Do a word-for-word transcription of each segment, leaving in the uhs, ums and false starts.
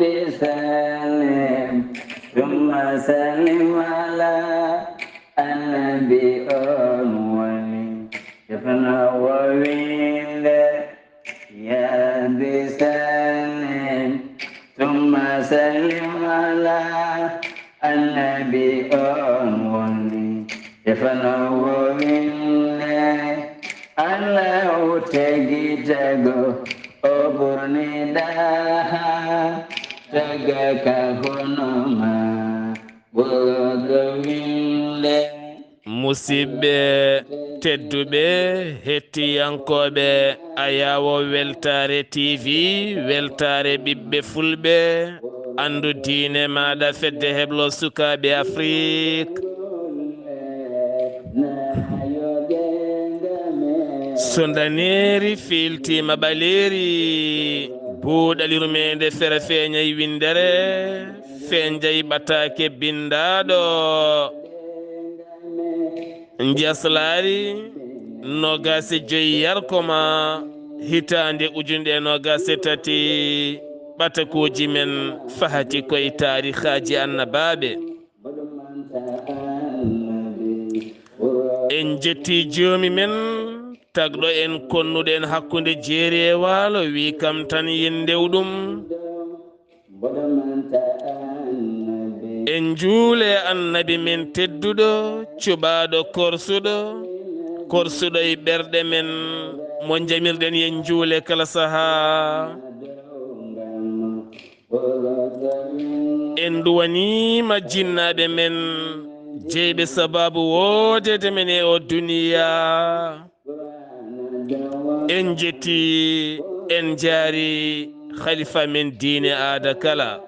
بسلم ثم سلم على النبي أول. Defno wowinde, ya bi sallim, ثم سلم على النبي أول. Defno wowinde, Allahu tagi tago, o ɓurni ɗaha, taga ka hono ma, ɓurɗo winde. Musidɓe tedduɓe, hettiyankooɓe Ayawo Weltaare T V, Weltaare ɓiɓɓe Fulɓe, anndu diine maaɗa, fedde heblo sukaaɓe Afrik. So ndaneeri fiiltiima ɓaleeri, buuɗal yurmeende fera feeñay winndere, feeñay ɓataake binndaaɗo. Njaslaari noogaas e joy yarkoma, hitaande ujunere noogaas e tati, ɓatakooji men fahati koye taarihaaji annabaaɓe. En njetti joomi men, tagɗo en, konnuɗo en hakkunde jeeri e waalo, wi kam tan yen ndew ɗum. En njuule annabi men tedduɗo, cuɓaaɗo korsuɗo, korsuɗo e ɓerɗe men, mo njamirɗen yen njuule kala sahaa. En duwaniima jinnaaɓe men, jeyɓe sabaabu woodeede men e o duniya. En njetti, en njaari khalifa men diine aada kala.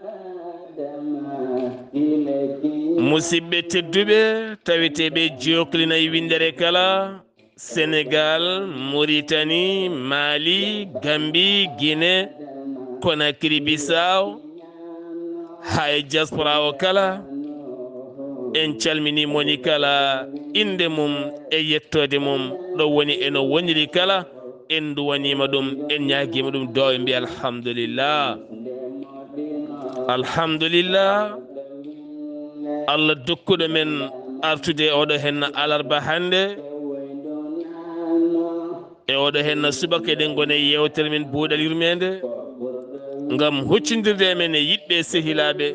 Musidɓe tedduɓe, taweteeɓe joklina e winndere kala, Senegal, Mauritanie, Mali, Gambie, Guinée, Conakry Bissau, haa e diaspora o kala, en calminii moni kala, innde mum e yettoode mum, ɗo woni e no woniri kala, en duwaniima ɗum, en ñaagiima ɗum, do en mbi alhamdulillah. Alhamdulillah, Allah dokkuɗo men artude e oɗo henna alarba hannde, e oɗo henna subaka eɗen ngoni e yeewtere men buuɗal yurmeende, ngam huccindirde e men e yiɗɓe e sehilaaɓe,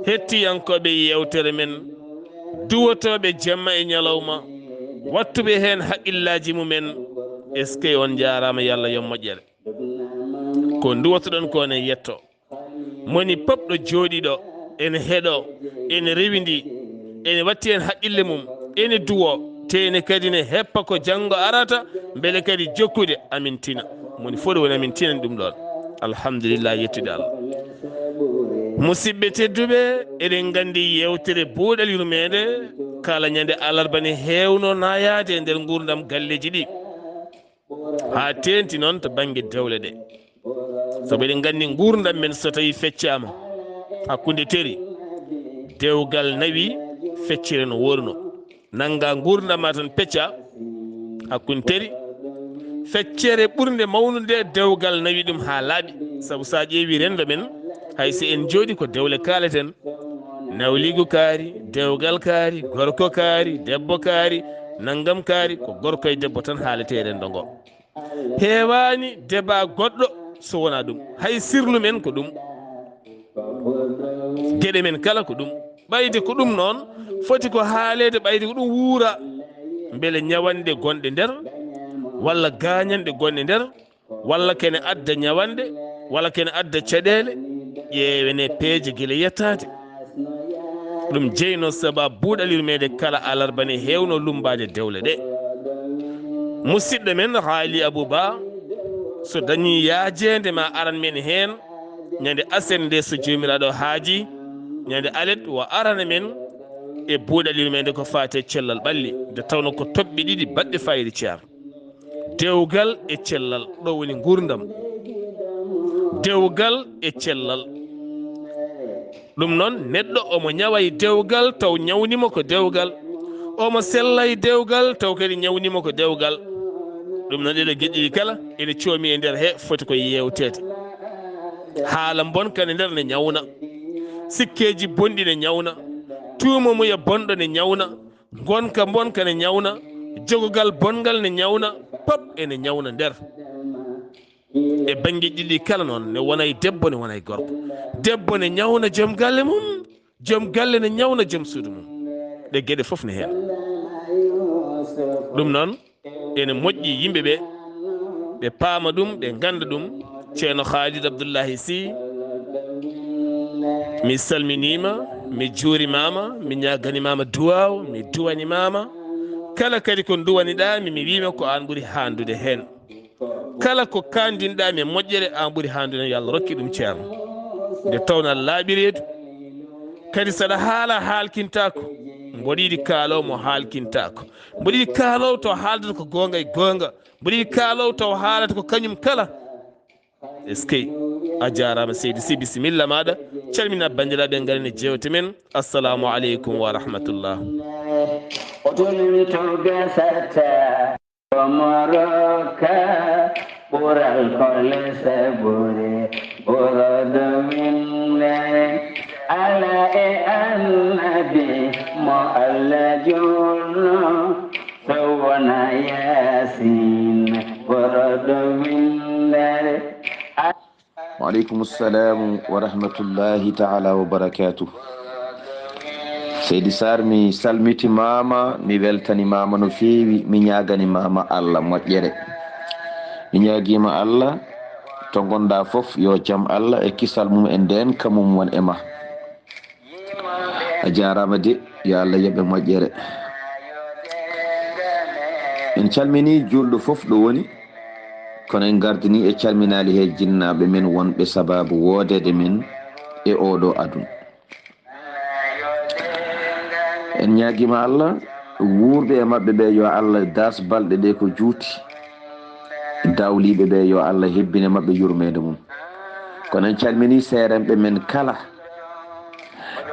hettiyankooɓe yeewtere men, duwotooɓe jemma e ñalawma, wattuɓe heen haqqillaaji mumen. Eskey, on njaaraama, yo Allah yoɓ moƴƴere. Ko nduwotoɗon ko ne yetto. Moni pop ɗo jooɗiɗo, ene heɗo, ene rewindi, ene watti hen haqqille mum, ene duwo, te ene kadi ne heppa ko janngo arata, mbele kadi jokkude amin tina. Moni fof ɗo woni amin tinani ɗum ɗon. Alhamdulillah, yettude Allah. Musidɓe tedduɓe, eɗen nganndi yewtere buuɗal yurmeende, kala ñande alarba ne heewno nayaade e nder nguurndam galleeji ɗi. Haa teenti noon to bannge dewle ɗe. Sabu eɗen nganndi nguurndam men so tawii feccaama hakkunde teri, dewgal nawi, feccere no wooruno. Nannga nguurndam ma tan pecca hakkunde teri, feccere ɓurnde mawnude dewgal nawi ɗum haa laaɓi. Sabu so a ƴeewi renndo men, hay so en njooɗi ko dewle kaaleten, nawliigu kaari, dewgal kaari, gorko kaari, debbo kaari, nanngam kaari, ko gorko e debbo tan haaletee renndo ngo. Heewaani deba goɗɗo so wonaa ɗum. Hay sirlu men ko ɗum. Geɗe men kala ko ɗum. Ɓayde ko ɗum noon, foti ko haaleede, ɓayde ko ɗum wuura. Mbele ñawanɗe gonɗe nder, walla gaañanɗe gonɗe nder, walla kene adda ñawanɗe, walla kene adda caɗeele, ƴeewene peeje gila yettaade. Ɗum jeyno sababu buuɗal yurmeende kala alarba ne heewno lummbaade dewle ɗe. Musidɗo men Haali Abuu Ba, so dañii yaajeende ma aran men heen, ñande aset nde so Joomiraaɗo haaji, ñande alet o arana men e buuɗal yurmeende ko faati e cellal ɓalli, nde tawno ko toɓɓe ɗiɗi baɗɗe fayida ceer. Dewgal e cellal, ɗo woni nguurndam. Dewgal e cellal. Ɗum noon, neɗɗo omo ñawa e dewgal, taw ñawnimo ko dewgal. Omo sella e dewgal, taw kadi ñawnimo ko dewgal. Ɗum noon, ɗeɗo geɗe ɗiɗi kala ene coomi e nder he, foti ko yeewteede. Haala mbonka ne nder ne ñawna. Sikkeeji bonɗi ne ñawna. Tuumamuya bonɗo ne ñawna. Ngonka mbonka ne ñawna. Jogogal bonngal ne ñawna. Pop ene ñawna nder. E bannge ɗiɗi kala noon, ne wona e debbo, ne wona e gorko. Debbo ne ñawna joom galle mum, joom galle ne ñawna joom suudu mum. Ɗe geɗe fof ne heen. Ɗum noon, ene moƴƴi yimɓe ɓe, ɓe paama ɗum, ɓe ngannda ɗum. Ceerno Khalid Abdullahi Sy, mi salminiima, mi juurimaama, mi ñaaganimaama duwaaw, mi duwanimaama. Kala kadi ko nduwaniɗaa mi, mi wiima ko aan ɓuri haandude heen. Kala ko kaandinɗaa mi e moƴƴere, aan ɓuri haandude, yo Allah rokki ɗum ceerno. Nde tawno aɗa laaɓi reedu. Kadi saɗa haala, haalkintaako. Mboɗo yiɗi kaaloowo mo haalkintaako. Mboɗo yiɗi kaaloowo taw haaldata ko goonga e goonga. Mboɗo yiɗi kaaloowo taw haalata ko kañum kala. Eskey. A jaaraama seydi Sy, bisimilla maaɗa. Calmina banndiraaɓe, ngaren e jeewte men. Assalamu aleykum wa rahmatullah. Otonin to gasata. Omoroka ɓural kole sabure ɓorodo winne ala e annabi mo Allah jurno so wona yasin ɓorodo winne. Wa aleykum salamu wa rahmatullahi taala wa barakatuh. Seydi Sarr, mi salmitimaama, mi weltanimaama no feewi, mi ñaganimaama Allah moƴƴere. Mi ñaagiima Allah, to ngonɗaa fof, yo jam Allah e kisal mum e ndeenka mum won e ma. A jaaraama de, yo Allah yoɓe moƴƴere. En calminii juulɗo fof ɗo woni, kono en ngardinii e calminaali he jinnaaɓe men wonɓe sabaabu woodeede men e ooɗo aduna. En ñaagiima Allah, wuurɓe e maɓɓe ɓe, yo Allah daas balɗe ɗe ko juuti. Dawliiɓe ɓe, yo Allah hebbine maɓɓe yurmeende mum. Kono en calminii seerenɓe men kala.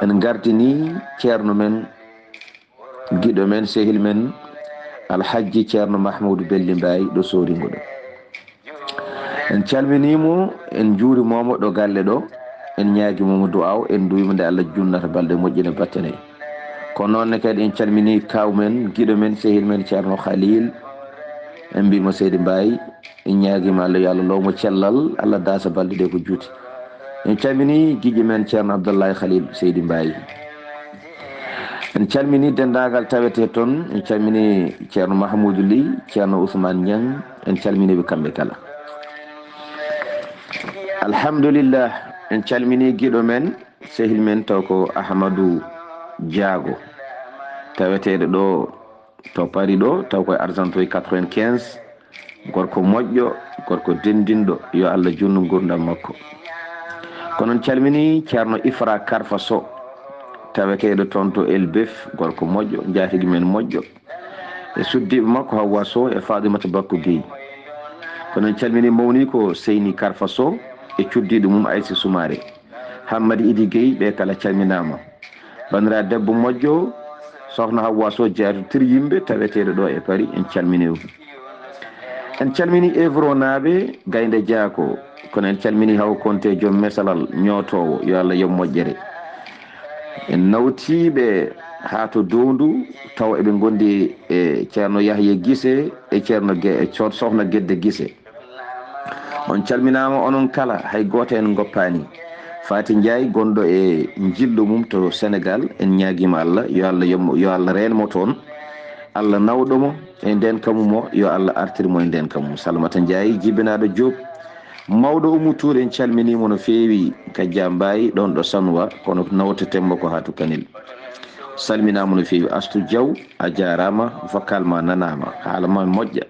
En ngardinii ceerno men, giɗo men, sehil men, Alhajji Ceerno Mahmuudu Belli Mbaay ɗo Sooringo ɗo. En calminii mo, en njuuriima mo ɗo galle ɗo, en ñaagiima mo du'aaw, en nduwiima nde Allah junnata balɗe moƴƴina battane. Ko noon ne kadi en calminii kaaw men, giɗo men, sehil men Ceerno Khalil, en mbii mo seydi Mbaay, en ñaagiima Allah, yo Allah loomo cellal, Allah daasa balɗe ɗe ko juuti. En calminii giƴƴo men Ceerno Abdullahi Khalil, seydi Mbaay. En calminii denndaangal tawetee toon, en calminii Ceerno Mahamuudu Ly, Ceerno Ousmane Ñang, en calminii ɓe kamɓe kala. Alhamdulillah, en calminii giɗo men, sehil men taw ko Ahmadou Diago, taweteeɗo ɗo to Paris ɗo, taw koye Argenteuil quatre-vingt-quinze, gorko moƴƴo, gorko denndinɗo, yo Allah junnu nguurndam makko. Kono en calminii Ceerno Ifra Karfa Sow, taweteeɗo toon to Elbeuf, gorko moƴƴo, njaatigi men moƴƴo, e suddiiɓe makko Hawwa Sow e Faaɗimata Bakko Guèye. Kono en calminii mawniiko Seyni Karfa Sow e cuddiiɗo mum Aysa Soumaré. Hammadi Idi Guèye, ɓe kala calminaama. Banndiraa debbo moƴƴo, Sokhna Hawwa Sow, jaadutir yimɓe, taweteeɗo ɗo e Paris, en calminii mo. En calminii Evronaaɓe, Gaynde Jaako, kono en calminii Haw Konte, joom mesalal, ñootoowo, yo Allah yoɓ moƴƴere. En nawtii ɓe haa to Downdu, taw eɓe ngondi e Ceerno Yahya Gise e Ceerno Ge-, e Sokhna Gedde Gise. On calminaama onon kala, hay gooto en ngoppaani. Faati Njaay, gonɗo e njillu mum to Senegal, en ñaagiima Allah, yo Allah yoɓ mo, yo Allah reen mo toon. Allah nawɗo mo e ndeenka mum o, yo Allah artir mo e ndeenka mum. Salamata Njaay, jibinaaɗo Joob, mawɗo Ummu Tuur, en calminii mo no feewi. Kajja Mbaay, ɗoon ɗo Sanwa, kono nawteten mo ko haa to Kanel. Salminaama no feewi. Astu Jaw, a jaaraama, vocal ma nanaama, haala ma moƴƴa.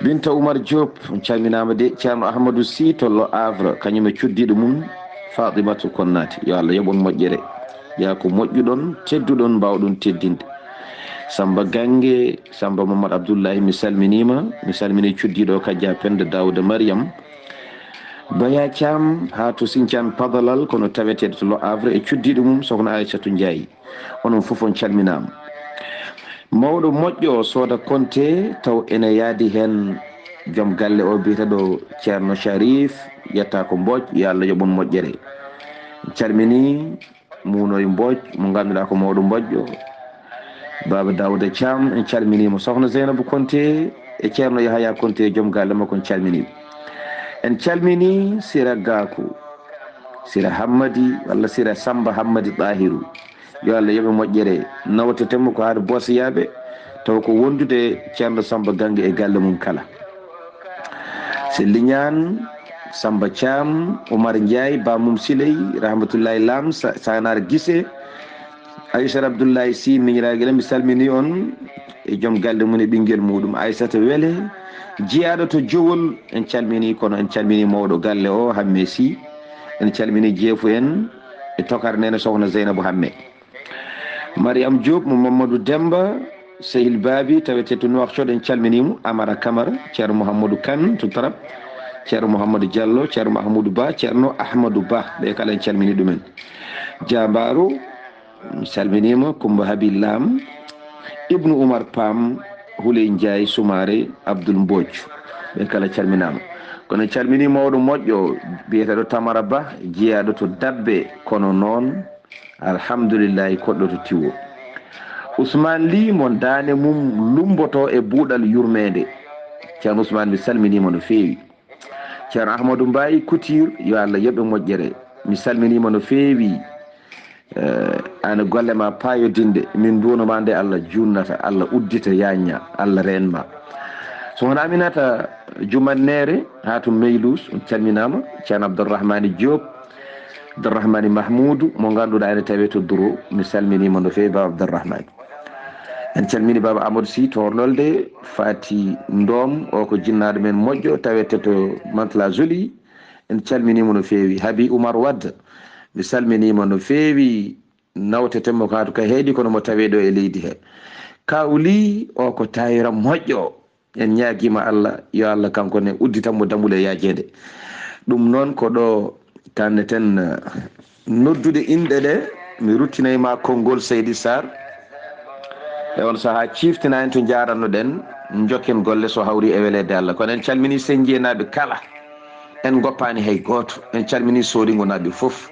Binta Oumar Diop, on calminaama de. Ceerno Ahmadou Sy to Le Havre, kañum e cuddiiɗo mum Fatimatu Konnaate, yo Allah yoɓ on moƴƴere. Yaa ko moƴƴuɗon, tedduɗon, mbaawɗon teddinde. Samba Gange, Samba Mamadou Abdoulaye, mi salminiima, mi salminii cuddiiɗo o Kajja Penda Daouda Mariam. Baya Thiam haa to Sinthiane Padalal, kono taweteeɗo to Le Havre e cuddiiɗo mum Sokhna Aissatou Ndiaye. Onon fof on calminaama. Mawɗo moƴƴo o Sooda Konte, taw ene yaadi heen joom galle o biyeteeɗo Ceerno Sharif, yetta ko Mbooj, yo Allah yoɓ on moƴƴere. En calmini Muunoy Mbooj, mo ngannduɗaa ko mawɗo Mboojjo, Baaba Daawuda Caam, en calminiima. Sohna Zeynabu Konte e Ceerno Yahaya Konte, joom galle makko, en calminiiɓe. En calmini Sira Gaaku, Sira Hammadi, walla Sira Samba Hammadi Ɗaahiru. Yo Allah yoɓ e moƴƴere. Nawtetee mo ko haa Boosiyaaɓe, taw ko wondude Ceerno Samba Gannge e galle mum kala. Selli Ñaan, Samba Caam, Umar Njaay, Ba Mum Siley, Rahmatullahi Lam, Sa-, Sanar Gise, Aysata Abdullahi Si, miñiraagal, mi salmini on e joom galle mum e ɓinngel muɗum. Aysata Wele, jiyaaɗo to Jowol, en calmini, kono en calmini mawɗo galle o, Hamme Si. En calmini jeefu en e tokar nene Sohna Zeynabu Hamme. Mariam Diop mo Mamadou Demba, Sehil Baabi, tawetee to Nouakchott, en calminiimo. Amara Camara, Ceerno Mouhamadou Kane to Tarab, Ceerno Mouhamadou Diallo, Ceerno Mahmoudou Ba, Ceerno Ahmadou Ba, ɓe kala en calmini ɗumen. Jaambaaru, mi salminiima. Kumba Habi Lam, Ibnu Umar Pam, Huley Njaay Sumaare, Abdoul Mbooj, ɓe kala calminaama. Kono en calmini mawɗo moƴƴo biyeteeɗo Tamara Ba, jiyaaɗo to Dabbe, kono noon Alhamdulillahi, koɗɗo to Tiwo. Ousmane Ly mo daande mum lumboto e buuɗal yurmeende. Ceerno Ousmane, mi salminiima no feewi. Ceerno Ahmadou Mbaye Couture, yo Allah yoɓ e moƴƴere. Mi salminiima no feewi. Eh, an golle ma paayodinɗe, min nduwno ma nde Allah junnata, Allah uddita yañña, Allah reen ma. Sohna Aminata Jumanneere, haa to Meylus, on calminaama. Ceerno Abdourahmane Diop, Abdourahmane Mahmoudou, mo ngannduɗaa ene tawee to Duro, mi salminiima no feewi, Baaba Abdourahmane. En calmini Baaba Amadou Sy to Horlolde, Fati Ndom, o ko jinnaaɗo men moƴƴo, tawetee to Mantes-la-Jolie. En calminiima no feewi. Habi Oumar Wade, mi salminiima no feewi. Nawtetee mo ka, ka heedi, kono mo tawee ɗo e leydi he. Kawli, o ko taayira moƴƴo. En ñaagiima Allah, yo Allah kanko ne uddita mo dammuɗe yaajeende. Ɗum noon ko ɗo kanneten, eh, noddude inɗe ɗe, mi ruttinay ma konngol Seydi Sarr. E on sahaa, ciiftina en to njaarannoɗen, njokken golle so hawri e weleede Allah. Kono en calmini Senjeenaaɓe kala, en ngoppaani hay gooto. En calmini Sooringonaaɓe fof,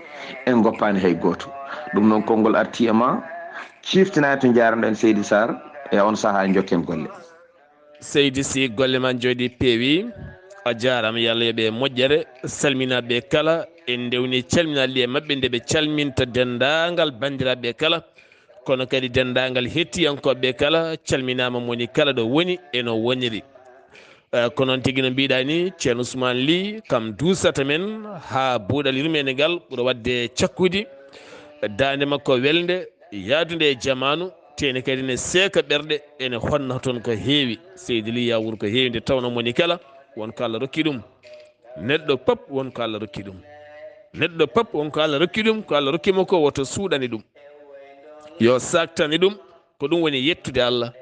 en ngoppaani hay gooto. Ɗum noon, konngol arti e ma, ciiftina en to njaarannoɗen Seydi Sarr, e on sahaa njokken golle. Seydi Sy, golle ma njooɗi peewi. A jaaraama, yo Allah yoɓ e moƴƴere. Salminaaɓe kala, en ndewni calminaali e maɓɓe nde ɓe calminta denndaangal banndiraaɓe kala, kono kadi denndaangal hettiyankooɓe kala, calminaama mo woni kala ɗo woni e no woniri. Eh, ko noon tigi no mbiɗa ni, Ceerno Ousmane Ly, kam duusata men haa buuɗal yurmeende ngal ɓura waɗde cakkude. Daande makko welnde, yahdunde e jamaanu, teene kadi ne seeka ɓerɗe, ene honna toon ko heewi. Seydi Ly, ya wuur ko heewi, nde tawnoo mo woni kala, won ko Allah rokki ɗum. Neɗɗo pop won ko Allah rokki ɗum. Neɗɗo pop won ko Allah rokki ɗum, ko Allah rokki mo ko, woto suuɗani ɗum. Yo saaktani ɗum, ko ɗum woni yettude Allah.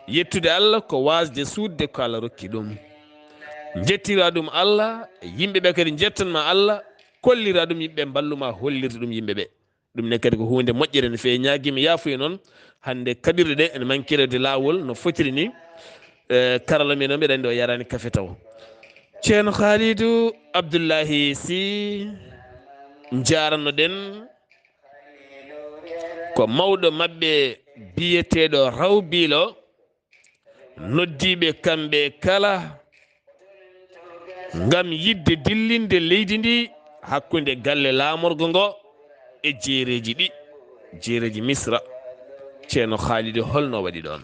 Yettude Allah ko waasde suuɗde ko Allah rokki ɗum. Njettira ɗum Allah, yimɓe ɓe kadi njettan ma Allah, kollira ɗum yimɓe ɓe, mballu ma hollirde ɗum yimɓe ɓe. Ɗum ne kadi ko huunde moƴƴere no feewi. Ñaagiimi yaafuya noon, hannde kaɓirɗe ɗe ene manki rewde laawol no fotiri ni. Eh, karalla men o, mbiɗa anndi o yaraani kafe taw. Ceerno Khalidou Abdoulahi Sy, njaaranno ɗen. Ko mawɗo maɓɓe biyeteeɗo Rawbiilo, noddiiɓe kamɓe kala ngam yiɗde dillinde leydi ndi hakkunde galle laamorgo ngo e jeereeji ɗi, jeereeji Misra. Ceerno Khalidou, holno waɗi ɗoon?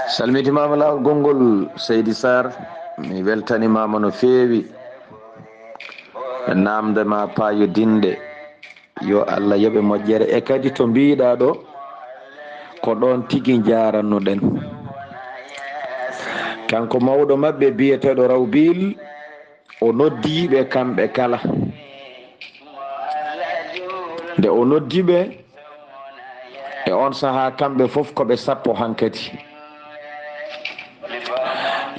Salmitimaama laawol gonngol, Seydi Sarr. Mi weltanimaama no feewi. Naamnde ma paayodinɗe. Yo Allah yoɓ e moƴƴere. E kadi to mbiɗa ɗo, ko ɗoon tigi njaarannoɗen. Kanko mawɗo maɓɓe biyeteeɗo Rawbil, o noddi ɓe kamɓe kala. Nde o noddi ɓe, e on sahaa kamɓe fof ko ɓe sappo hankadi.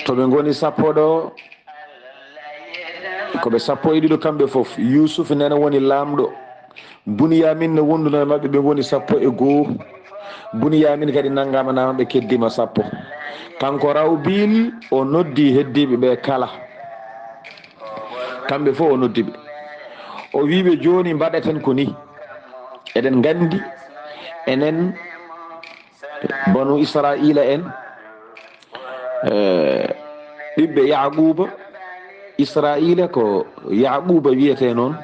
To ɓe ngoni sappo ɗo, ko ɓe sappo e ɗiɗo kamɓe fof. Yuusuf nene woni laamɗo. Buniyaamin ne wonduno e maɓɓe, ɓe ngoni sappo e goo. Buniyaamin kadi nanngaama, naama, ɓe keddima sappo. Kanko Rawbil, o noddi heddiiɓe ɓe kala. Kamɓe fof o noddi ɓe. O wii ɓe, "Jooni mbaɗeten ko ni. Eɗen nganndi, enen banu Israa'iila en, eh, ɓiɓɓe Yaaquuba, Israa'iila ko Yaaquuba wiyetee noon.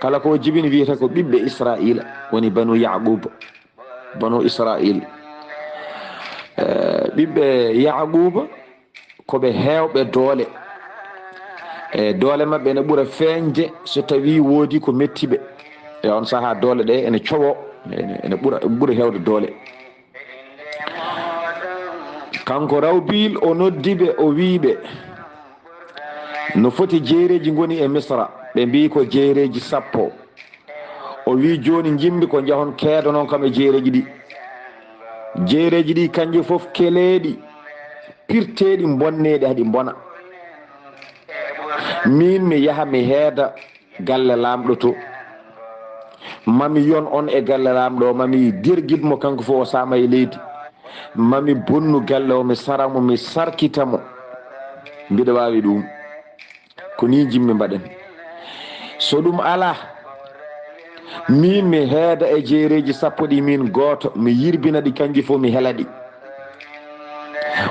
Kala ko o jibini wiyetee ko ɓiɓɓe Israa'iila, woni banu Yaaquuba, banu Israa'iil. Eh, ɓiɓɓe Yaaquuba ko ɓe heewɓe doole. E doole maɓɓe ene ɓura feeñde so tawii woodi ko metti ɓe. E on sahaa doole ɗe ene cowo, ene, ene ɓura, ɓura heewde doole." Kanko Rawbil o noddi ɓe, o wii ɓe, "No foti jeereeji ngoni e Misra?" Ɓe mbii, "Ko jeereeji sappo." O wii, "Jooni njimmi ko njahon keedonon kam e jeereeji ɗi. Jeereeji ɗi kanji fof keleeɗi, pirteeɗi, bonneeɗi, haɗi mbona. Miin mi yaha mi heeda galle laamɗo to. Mami yon on e galle laamɗo o, mami dergit mo kanko fof o saama e leydi. Mami bonnu galle o, mi sara mo, mi sarkita mo. Mbiɗa waawi ɗum. Ko nii njimmi mbaɗen. So ɗum alaa, miin mi heeda e jeereeji sappo ɗi, miin gooto, mi yirbina ɗi, kanji fof mi hela ɗi.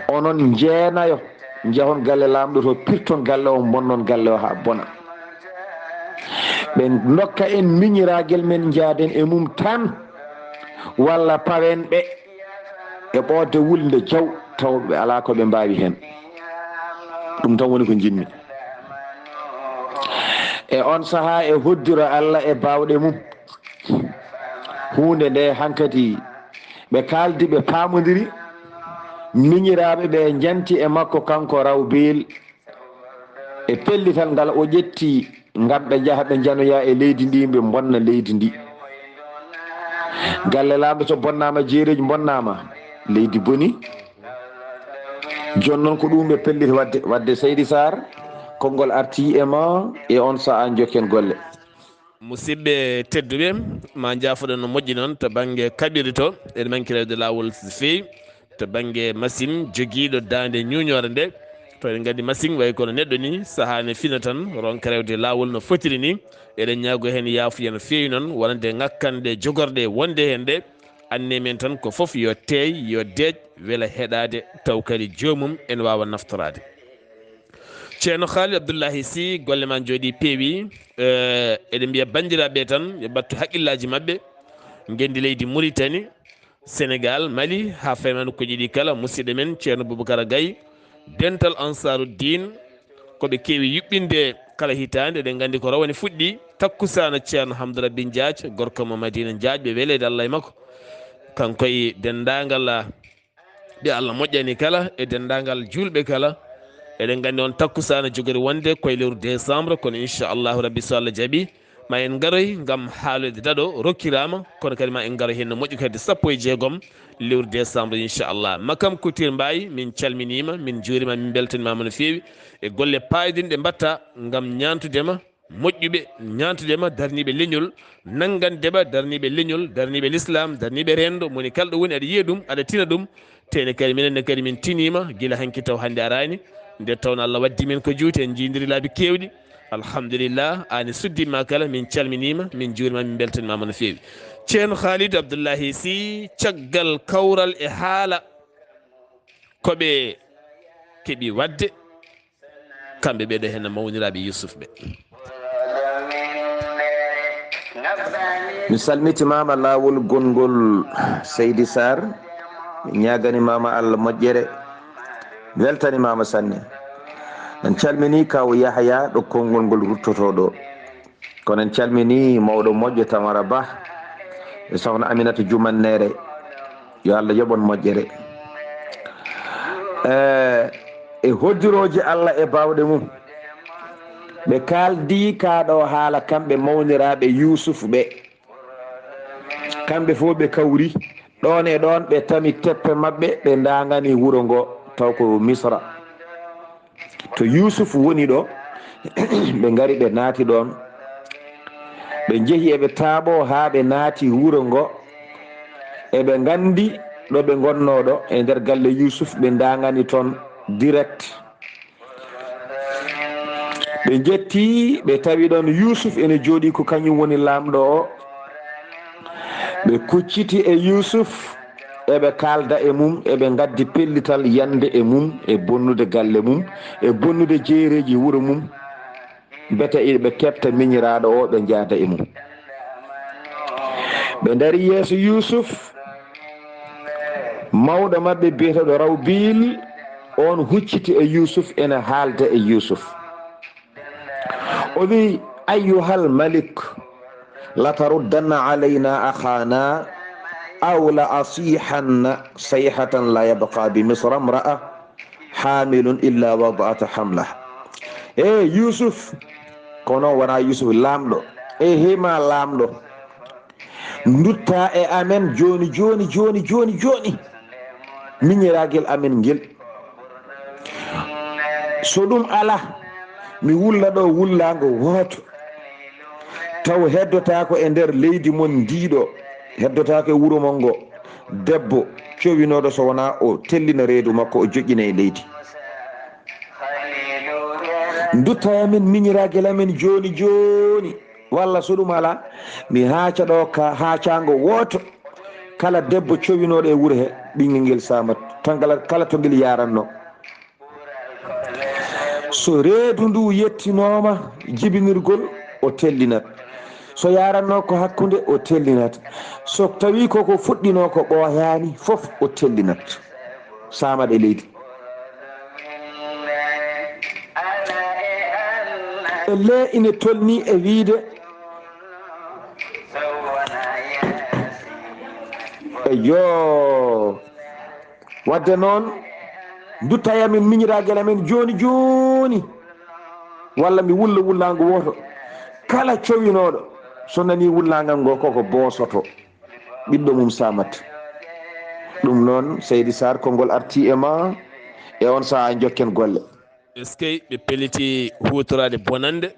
Onon njeenayo, njahon galle laamɗo to, pirton galle o, mbonnon galle o haa bona. Ɓe ndokka en miñiraagel men, njaaden e mum tan, walla pawen ɓe e ɓoodde wulnde jaw, taw ɓe alaa ko ɓe mbaawi heen." Ɗum tan woni ko njimmi. E on sahaa e hoddiro Allah e baawɗe mum. Huunde nde hankadi ɓe kaaldi, ɓe paamondiri, miñiraaɓe ɓe njanti e makko kanko Rawbil. E pellital ngal o ƴetti ngam ɓe njaha ɓe njanoya e leydi ndi, ɓe mbonna leydi ndi. Galle laamɗo to bonnaama, jeereeji mbonnaama, leydi boni. Jooni noon ko ɗum ɓe pelliti waɗde. Waɗde Seydi Sarr, konngol arti e ma, e on sahaa njokken golle. Musidɓe tedduɓe, ma njaafoɗon no moƴƴi noon to bannge kaɓirɗe to, eɗen manki rewde laawol so feewi. To bannge machine jogiiɗo daande ñuuñoore nde, to eɗen nganndi machine wayi kono neɗɗo ni, sahaa ne fina tan, ronka rewde laawol no fotiri ni. Eɗen ñaago heen yaafuya no feewi noon, wonande ŋakkanɗe jogorɗe wonde heen ɗe. Anne men tan ko fof yo teey, yo deeƴ, wela heɗaade, taw kadi joomum ene waawa naftoraade. Ceerno Khalid Abdullahi Sy, golle ma njooɗi peewi. Eh, eɗen mbiya banndiraaɓe tan yo mbattu haqqillaaji maɓɓe, ngenndi leydi Muritani, Senegal, Mali, haa fayma nokkuuji ɗi kala. Musidɗo men Ceerno Boubacara Gaye, dental Ansaruddin, ko ɓe keewi yuɓɓinde kala hitaande. Eɗen nganndi ko rawane fuɗɗi, takkusaana Ceerno Hamdou Rabbi Njaaj, gorko mo Madina Njaaj, ɓe weleede Allah e makko. Kanko e denndaangal ɓe Allah moƴƴani kala, e denndaangal juulɓe kala. Eɗen nganndi on takkusaana jogori wonde koye lewru décembre, kono inchallahu rabbi so Allah jaɓi, ma en ngaroy ngam haalude daɗo rokkiraama, kono kadi ma en ngaroy heen no moƴƴi kadi sappo e jeegom lewru décembre inchallah. Makam Couture Mbaye, min calminiima, min njuuriima, min mbeltaniima no feewi e golle paayɗinɗe mbaɗta ngam ñaantude ma, moƴƴuɓe ñaantude ma, darniiɓe leñol, nanngande ma, darniiɓe leñol, darniiɓe l'islam, darniiɓe renndo, moni kala ɗo woni aɗa yiya ɗum, aɗa tina ɗum. Tene kadi minen ne kadi min tiniima gila hanki taw hannde araani. Nde tawno Allah waddi min ko juuti, en njiidiri laabi keewɗi. Alhamdulillah, aan e suddiiɓe ma kala, min calminiima, min njuuriima, min mbeltaniima no feewi. Ceerno Khalid Abdullahi Sy, caggal kawral e haala ko ɓe keɓi waɗde, kamɓe ɓeɗo heen mawniraaɓe Yusuf ɓe. Mi salmitimaama laawol gongol Seydi Sarr, mi ñaaganimaama Allah moƴƴere, mi weltanimaama sanne. En calmini kaw Yahaya ɗo konngol ngol ruttotoo ɗo. Kono en calmini mawɗo moƴƴo Tamara Bah e sohna Aminata Jumannere. Yo Allah yoɓon moƴƴere. Eh, e hoddirooji Allah e baawɗe mum. Ɓe kaaldi kaa ɗo haala kamɓe mawniraaɓe Yuusuf ɓe. Kamɓe fof ɓe kawri. Ɗoon e ɗoon ɓe tami teppe maɓɓe, ɓe ndaangani wuro ngo, taw ko Misra. To Yuusuf woni ɗo, ɓe ngari ɓe naati ɗoon. Ɓe njehi eɓe taaɓoo haa ɓe naati wuro ngo. Eɓe nganndi ɗo ɓe ngonnoo ɗo e nder galle Yuusuf, ɓe ndaangani toon direct. Ɓe njetti, ɓe tawi ɗoon Yuusuf ene jooɗii, ko kañum woni laamɗo o. Ɓe kucciti e Yuusuf, eɓe kaalda e mum, eɓe ngaddi pellital yande e mum, e bonnude galle mum, e bonnude jeereeji wuro mum. Mbete iɓe keɓta miñiraaɗo o, ɓe njaada e mum. Ɓe ndari yeeso Yuusuf, mawɗo maɓɓe biyeteeɗo Rawbil, oon hucciti e Yuusuf, ene haalda e Yuusuf. O wi'i, "Ayyuhal malik, lataruddanna alayna akhana, aw la asihanna sayhatan la yabqa bi Misra imra'a hamilun illa wada'at hamlah." E Yuusuf, kono wona Yuusuf laamɗo. E hima laamɗo. Ndutta e amen jooni, jooni, jooni, jooni, jooni. Miñiraagel amen ngel. So ɗum alaa, mi wulla ɗo wullaango wooto. Taw heddotaako e nder leydi mon ndiiɗo, heddotaako e wuro mon ngo, debbo cowinooɗo so wonaa o tellina reedu makko, o joƴƴina e leydi. Ndutta e amen miñiraagel amen jooni jooni. Walla so ɗum alaa, mi haaca ɗo ka haacaango wooto. Kala debbo cowinooɗo e wuro he, ɓinngel ngel saamat. Tan kala, kala to ngel yaranno. So reedu ndu yettinooma jibinirgol, o tellinat. So yaranno ko hakkunde, o tellinat. So tawi ko ko fuɗɗinoo ko ɓooyaani fof, o tellinat. Saamat e leydi. E le ine tolni e wiide, eyo, wadde noon, ndutta e amen miñiraagel amen jooni jooni, walla mi wulla wullaango wooto. Kala cowinooɗo, so nanii wullaangal ngo, koko boosoto. Ɓiɗɗo mum saamat. Ɗum noon, Seydi Sarr, konngol artii e ma, e on sahaa njokken golle. Eskey, ɓe pelliti huutoraade bonannde,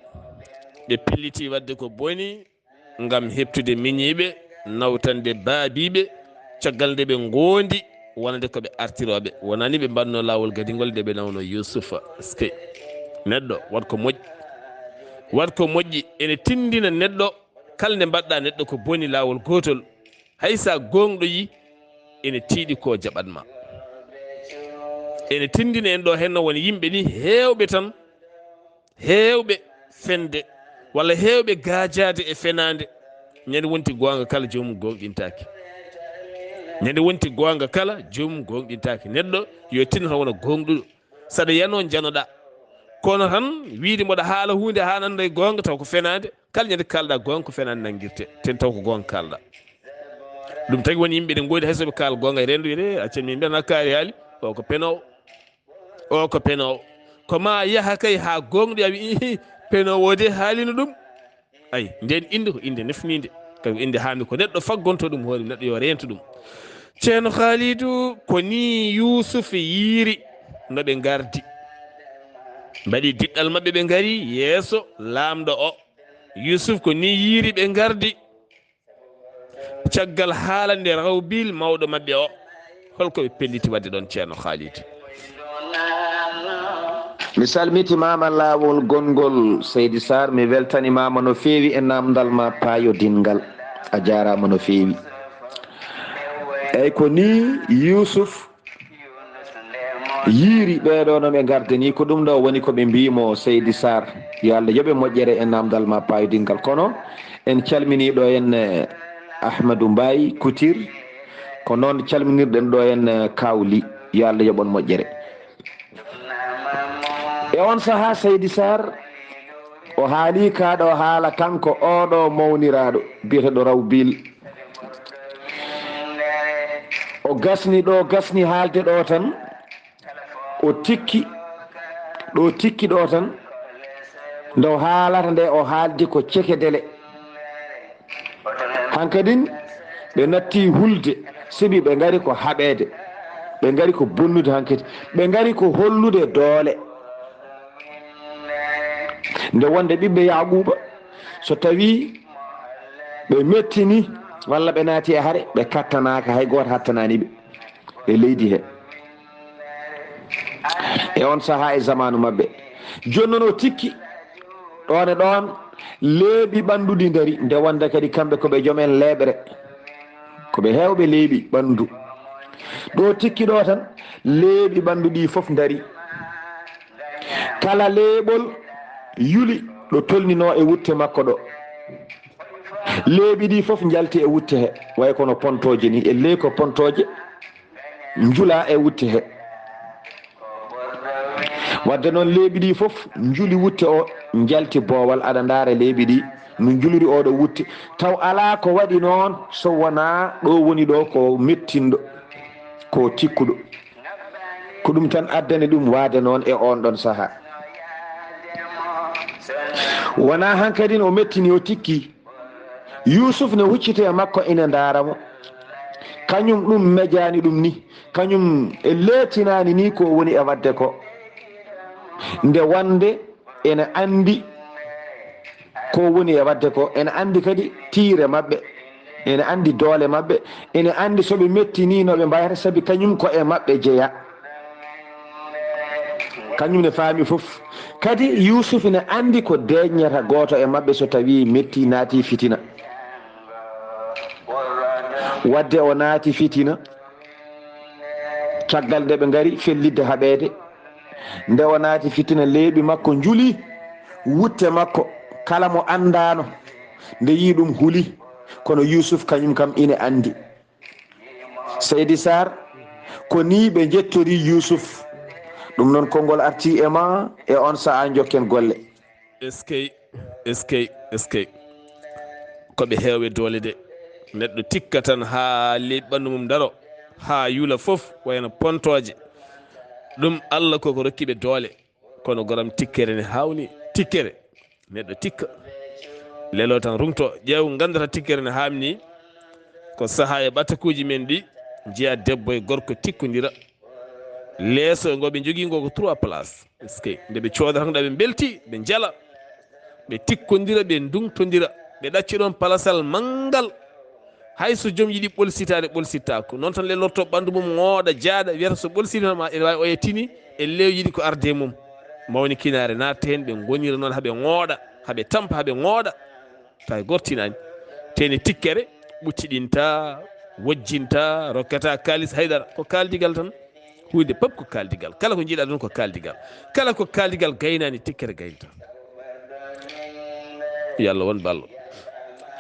ɓe pelliti waɗde ko boni ngam heɓtude miñiiɓe, nawtande baabiiɓe, caggal nde ɓe ngoondi wonande ko ɓe artirooɓe. Wonani ɓe mbaɗnoo laawol gadingol nde ɓe nawno Yuusufa. Eskey, neɗɗo, waɗ ko moƴƴi. Waɗ ko moƴƴi, ene tinndina neɗɗo, kala nde mbaɗɗa neɗɗo ko boni laawol gootol, hay sa gooŋɗoyi, ene tiiɗi ko jaɓat ma. Ene tinndina en ɗo henno won yimɓe ni heewɓe tan, heewɓe fende, walla heewɓe gaajaade e fenaande. Ñande wonti goonga kala joomum gooŋɗintaake. Ñande wonti goonga kala joomum gooŋɗintaake. Neɗɗo yo tinno tan wona gooŋɗuɗo. Saɗa yanoo njanoɗaa. Kono tan wiide mboɗa haala huunde haa nannda e goonga taw ko fenaande. Kala ñande kaalɗaa goonga ko fenaande nanngirte. Ten taw ko goonga kaalɗaa. Ɗum tagi woni yimɓe ɗe ngoodi hay so ɓe kaala goonga e renndo wiyde, "Eh, accen min mbiyata kaari haali, o ko penoowo." O ko penoowo. Ko ma yaha kay haa gooŋɗi a wi, "Ihi, penoowo de haalino ɗum." Ay, nden innde ko innde nefniinde. Kadi ko innde haami ko neɗɗo faggonto ɗum hoore, neɗɗo yo reento ɗum. Ceerno Khaalidu, ko ni Yuusuf yiiri no ɓe ngardi. Mbaɗi diɗɗal maɓɓe, ɓe ngari yeeso laamɗo o. Yuusuf ko ni yiiri ɓe ngardi. Caggal haala nde Rawbil mawɗo maɓɓe o, holko ɓe pelliti waɗde ɗon, Ceerno Khalid? Mi salmitimaama laawol gonngol, Seydi Sarr, mi weltanimaama no feewi e naamndal ma paayodinngal. A jaaraama no feewi. Eyi, ko nii Yuusuf yiiri ɓeeɗo no ɓe ngardini, ko ɗum ɗo woni ko ɓe mbiimo, Seydi Sarr, yo Allah yoɓe moƴƴere e naamndal ma paayodinngal. Kono en calminii ɗo en, eh, Ahmadou Mbaye Couture, ko noon calminirɗen ɗo en, eh, Kawli, yo Allah yoɓ on moƴƴere. E on sahaa, Seydi Sarr, o haali kaa ɗo haala, kanko oɗo mawniraaɗo biyeteeɗo Rawbil. O gasni ɗo, gasni haalde ɗo tan, o tikki ɗo, tikki ɗo tan, nde o haalata nde, o haaldi ko cekedele. Hankadin ɓe natti hulde, sibi ɓe ngari ko haɓeede, ɓe ngari ko bonnude hankadi, ɓe ngari ko hollude doole. Nde wonde ɓiɓɓe Yaaquuba, so tawii ɓe mettini walla ɓe naati e hare, ɓe kattanaaka, hay gooto hattanaani ɓe. e leydi he. E on sahaa e zamaanu maɓɓe. Jooni noon o tikki, ɗoon e ɗoon leeɓi ɓannduɗi ndari, nde wonde kadi kamɓe ko ɓe joom en leeɓre. Ko ɓe heewɓe leeɓi ɓanndu. Ɗo tikki ɗo tan, leeɓi ɓanndu ɗi fof ndari. Kala leeɓol yuli ɗo tolninoo e wutte makko ɗo. Leeɓi ɗi fof njalti e wutte he, way kono pontooje ni, e ley ko pontooje njula e wutte he. Wadde noon leeɓi ɗi fof njuli wutte o, njalti boowal, aɗa ndaara leeɓi ɗi no njuliri oɗo wutte, taw alaa ko waɗi noon so wonaa ɗo woni ɗo ko mettinɗo, ko tikkuɗo. Ko ɗum tan addani ɗum waade noon e oon ɗon sahaa. Wonaa hankadin o mettini, o tikki. Yuusuf ne hucciti e makko ina ndaara mo. Kañum ɗum mejaani ɗum ni. Kañum e leetinaani ni ko woni e waɗde ko. Nde wonde ene anndi ko woni e waɗde ko, ene anndi kadi tiire maɓɓe, ene anndi doole maɓɓe, ene anndi so ɓe metti ni no ɓe mbayata, sabi kañum ko e maɓɓe jeya. Kañum ne faami fof. Kadi Yuusuf ne anndi ko deeƴnata gooto e maɓɓe so tawii metti naati fitina. Wadde o naati fitina, caggal nde ɓe ngari fellitde haɓeede, nde o naati fitina, leeɓi makko njuli wutte makko, kala mo anndaano, nde yii ɗum huli, kono Yuusuf kañum kam ine anndi. Seydi Saar, ko nii ɓe njettori Yuusuf. Ɗum noon konngol arti e ma e on sahaa, njokken golle. Eskey, eskey, eskey. Ko ɓe heewɓe doole de. Neɗɗo tikka tan haa leeɓi ɓanndu mum ndaro, haa yula fof, wayno pontooje. Ɗum Allah ko ko rokki ɓe doole. Kono goram tikkere ne haawni, tikkere. Neɗɗo tikka. Lelo tan rungto, ƴeew ngandata tikkere ne haamni. Ko sahaa e ɓatakuuji men ɗi, njiya debbo e gorko tikkondira. Leeso ngo ɓe njogii ngo ko trois places. Eskey. Nde ɓe coodata tan, nde ɓe mbelti, ɓe njala, ɓe tikkondira, ɓe ndungtondira, ɓe ɗacca ɗoon palasal manngal. Hay so joom yiɗi ɓolsitaade, ɓolsittaako. Noon tan lelorto ɓanndu mum, ŋooɗa, jaaɗa, wiyata so ɓolsitima ma, ene waawi oya tini, e leew yiɗi ko arde mum. Mawnikinaare naatta heen, ɓe ngonira noon, haa ɓe ŋooɗa, haa ɓe tampa, haa ɓe ŋooɗa. Tawi gortinaani. Teeni tikkere, ɓucciɗinta, wojjinta, rokkata kaalis haydara. Ko kaaldigal tan. Huunde pop ko kaaldigal. Kala ko njiɗa ɗum ko kaaldigal. Kala ko kaaldigal gaynaani, tikkere gaynata. Yo Allah won ballo.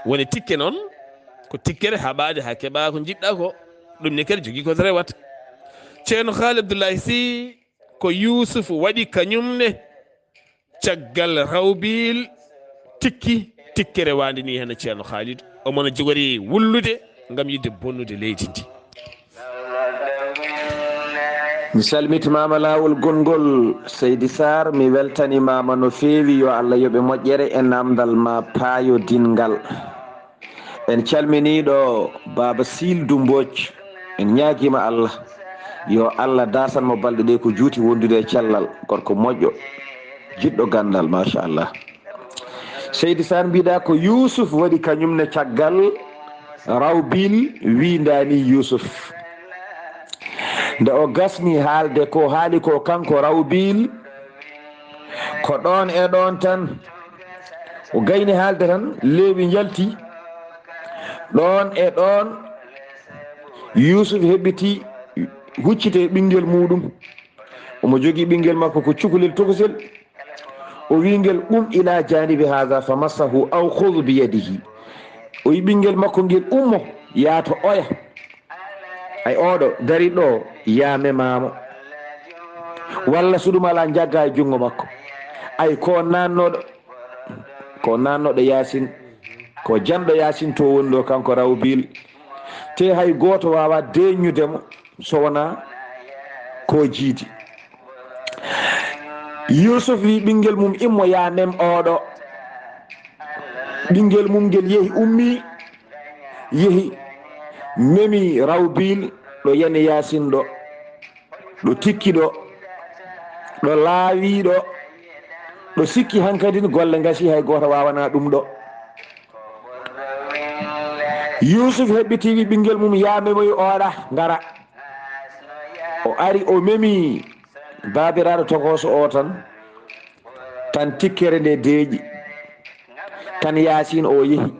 Woni tikke noon, ko tikkere haɓaade haa keɓa ko njiɗɗa ko. Ɗum ne kadi jogii ko rewata. Ceerno Haali Abdullahi Sih, ko Yuusuf waɗi kañum ne. Caggal Rawbil tikki, tikkere waande ni heen Ceerno Khalid. Omo no jogori wullude ngam yiɗde bonnude leydi ndi. Mi salmitimaama laawol gonngol, Seydi Sarr, mi weltanimaama no feewi, yo Allah yoɓe moƴƴere e naamndal ma paayodinngal. En calminiiɗo Baaba Siil Dumbooc, en ñaagiima Allah, yo Allah daasan mo balɗe ɗe ko juuti wondude e cellal, gorko moƴƴo, jiɗɗo ganndal, machallah. Seydi Sarr, mbiɗa ko Yuusuf waɗi kañum ne caggal Rawbil wiindaani Yuusuf. Nde o gasni haalde ko haali ko kanko Rawbil, ko ɗoon e ɗoon tan, o gayni haalde tan, leeɓi njalti. Ɗoon e ɗoon, Yuusuf heɓɓiti, hucciti e ɓinngel muuɗum. Omo jogii ɓinngel makko ko cukalel tokosel. O wiyi ngel, "Qum ila janibi haza fa massahu aw khudh bi yadihi." O wiyi ɓinngel makko ngel, "Ummo, yaa to oya." Ay, oɗo dari ɗo, yaa mema mo. Walla so ɗum alaa, njagga e junngo makko. Ay, ko nannoɗo, ko nannoɗo Yaasin, ko janɗo Yaasin to woni ɗo, kanko Rawbil. Te hay gooto waawaa deeƴnude mo so wonaa ko jiidi. Yuusuf wi ɓinngel mum, "Immo, yaa mem oɗo." Ɓinngel mum ngel yehi, ummi, yehi, memi Rawbil ɗo yani Yaasin ɗo, ɗo tikki ɗo, ɗo laawi ɗo, ɗo sikki hankadin golle ngasi, hay gooto waawanaa ɗum ɗo. Yuusuf heɓɓiti, wi ɓinngel mum, "Yaa memoy oɗa, ngara." O ari, o memi baabiraaɗo tokooso o tan, tan tikkere nde deeƴi, tan Yaasin o yehi,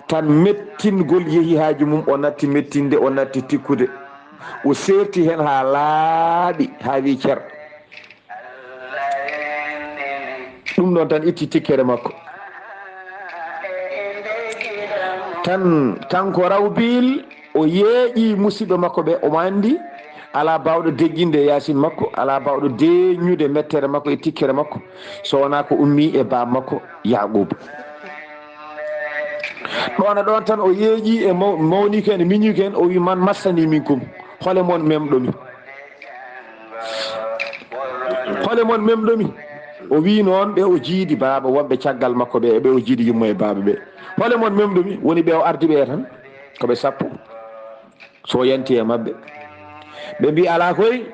tan mettingol yehi haaju mum, o natti mettinde, o natti tikkude, o seerti heen haa laaɓi, haa wi cer. Ɗum ɗon tan itti tikkere makko. Tan kanko Rawbil, o yeeƴi musiɓɓe makko ɓe, omo anndi alaa baawɗo deƴƴinde e Yaasin makko, alaa baawɗo deeƴnude mettere makko e tikkere makko, so wonaa ko ummii e baam makko Yaaquuba. Ɗoon e ɗoon tan o yeeƴi e maw-, mawniiko en, miñiiko en, o wi: "Man massanii minkum? Hole mon memɗo mi? Hole mon memɗo mi?" O wi noon ɓe o jiidi baaba wonɓe caggal makko ɓe, e ɓe o jiidi yumma e baaba ɓe. "Hole mon memɗo mi?" Woni ɓe o ardi ɓe tan, ko ɓe sappo. So o yanti e maɓɓe, ɓe mbi: "Alaa koy,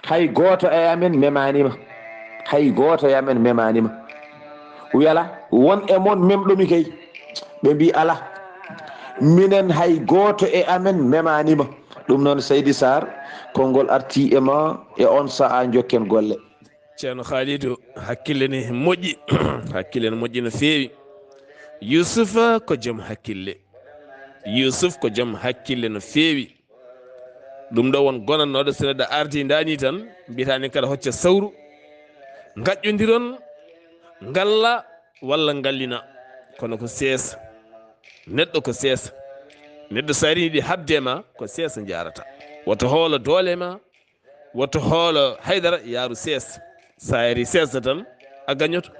hay gooto e amen memaani ma. Hay gooto e amen memaani ma." O wi: "Alaa, won e mon memɗo mi kay?" Ɓe mbi: "Alaa, minen hay gooto e amen memaani ma." Ɗum noon, Seydi Sarr, konngol artii e ma e oon sahaa, njokken golle. Ceerno Khalidou, hakkille ne moƴƴi, hakkille ne moƴƴi no feewi. Yuusufa ko joom hakkille. Yuusuf ko joom hakkille no feewi. Ɗum ɗo won gonannooɗo, so neɗɗo ardii ndaanii tan, mbiyata ni kala hocca sawru, ngaƴƴondiron, ngalla walla ngallina. Kono ko seesa. Neɗɗo ko seesa. Neɗɗo so ari yiɗi haɓde ma, ko seesa njaarata. Woto hoolo doole ma, woto hoolo haydara, yaaru seesa. So a yaarii seesa tan, a gañoto.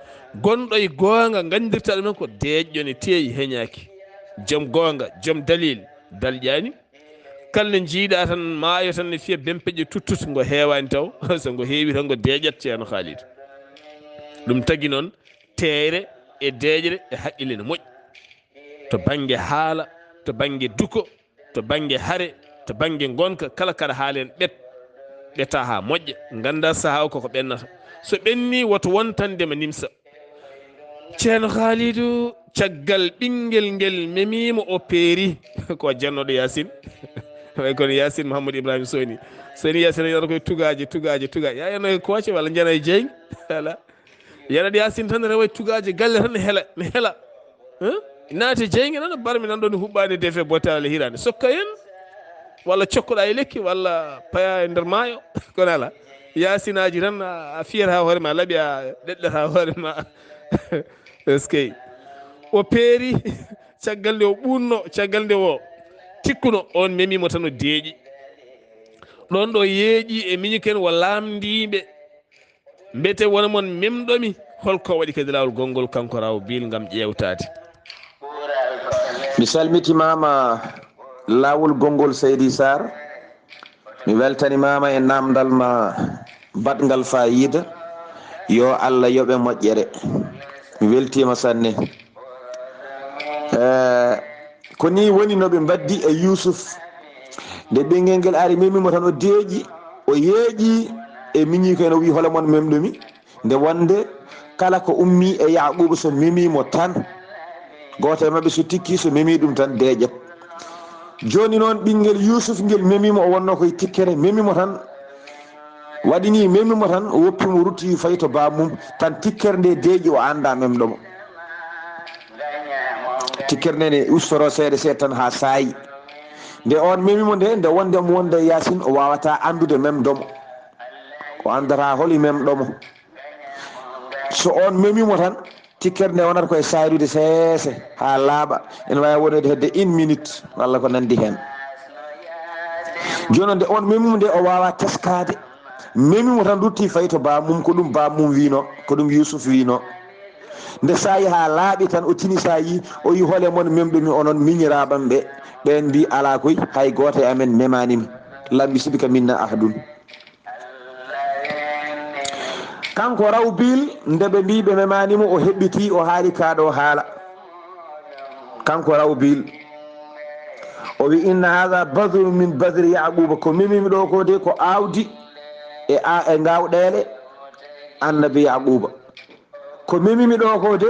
Gonɗo e goonga nganndirta ɗum tan ko deeƴƴo ne teeyi, heñaaki. Joom goonga, joom dalil, dalƴaani. Kala nde njiiɗaa tan maayo tan ne fiya bempeƴƴe tuttut, ngo heewaani taw. So ngo heewi tan ngo deeƴat, Ceerno Khalidou. Ɗum tagi noon, teeyre e deeƴre e haqqille ne moƴƴi. To bannge haala, to bannge duko, to bannge hare, to bannge ngonka, kala kaɗa haala heen ɓet, ɓeta haa moƴƴa. Nganndaa sahaa o koko ɓennata. So ɓennii, woto wontande ma nimsa. Ceerno Khalidou, caggal ɓinngel ngel memiimo o peeri, ko jannooɗo Yaasin. Way kono Yaasin Mouhamadou Ibrahima Soni. Soni Yaasin o yiyata koye tugaaje, tugaaje, tugaaje. Yaa yano e kooce walla njana e jeynge? Alaa. Yarat Yaasin tan rewa e tugaaje galle tan ne hela, ne hela. Hein? Naati e jeynge tan, barmi nan ɗon huɓɓaani defe botaale hiraande. Sokka en, walla cokkoɗaa e lekki, walla payaa e nder maayo. Kono alaa. Yaasinaaji tan, a, a fiyata hoore ma, laɓi a ɗeɗɗata hoore ma. Eskey. O peeri, caggal nde o ɓuunno, caggal nde o tikkuno, on memi mo tan o deeƴi. Ɗon ɗo yeeƴi e miñiken o laamndiiɓe. Mbete wona mon memɗomi, holko waɗi kadi laawol gonngol kanko Raw Bil ngam ƴeewtaade? Mi salmitimaama laawol gonngol Seydi Sarr. Mi weltanimaama e naamndal ma baɗngal faayiida. Yo Allah yoɓe moƴƴere. Mi weltiima sanne. Eh, ko nii woni no ɓe mbaddi e Yuusuf. Nde ɓinngel ngel ari, memi mo tan, o deeƴi, o yeeƴi e miñiiko en, o wi: "Hole mon memɗomi?" Nde wonde kala ko ummii e Yaaquuba, so memii mo tan, gooto e maɓɓe so tikki, so memii ɗum tan, deeƴat. Jooni noon, ɓinngel Yuusuf ngel memii mo, o wonnoo koye tikkere, memi mo tan, waɗi nii, memi mo tan, o woppi mo, rutti fayi to baamum, tan tikkere nde deeƴi, o anndaa memɗo mo. Tikkere nde ne ustoro seeɗa seeɗa tan haa saayi. Nde on memi mo nde, nde wonde mo wonde Yaasin, o waawataa anndude memɗo mo. O anndataa holi memɗo mo. So on memi mo tan, tikkere nde wonata koye saayrude seese haa laaɓa. Ene waawi wonoyde hedde une minute walla ko nanndi heen. Jooni noon, nde on memi mo nde, o waawaa teskaade. Memi mo tan, rutti fayi to baamum, ko ɗum baamum wiino, ko ɗum Yuusuf wiino. Nde saayi haa laaɓi tan, o tini saayi, o yi: "Hole mon memɗomi, onon miñiraaɓam ɓe?" Ɓeen mbi: "Alaa koy, hay gooto e amen memaani mi. Lam yusibka minna ahadun." Kanko Raw Bil, nde ɓe mbi ɓe memaani mo, o heɓɓitii, o haali kaa ɗo haala. Kanko Raw Bil, o wi: "Inna haadha badrun min badri Yaaquuba." Ko memimi ɗo ko de ko aawdi e a-, e ngaawɗeele Annabi Yaaquuba. Ko memimi ɗo ko de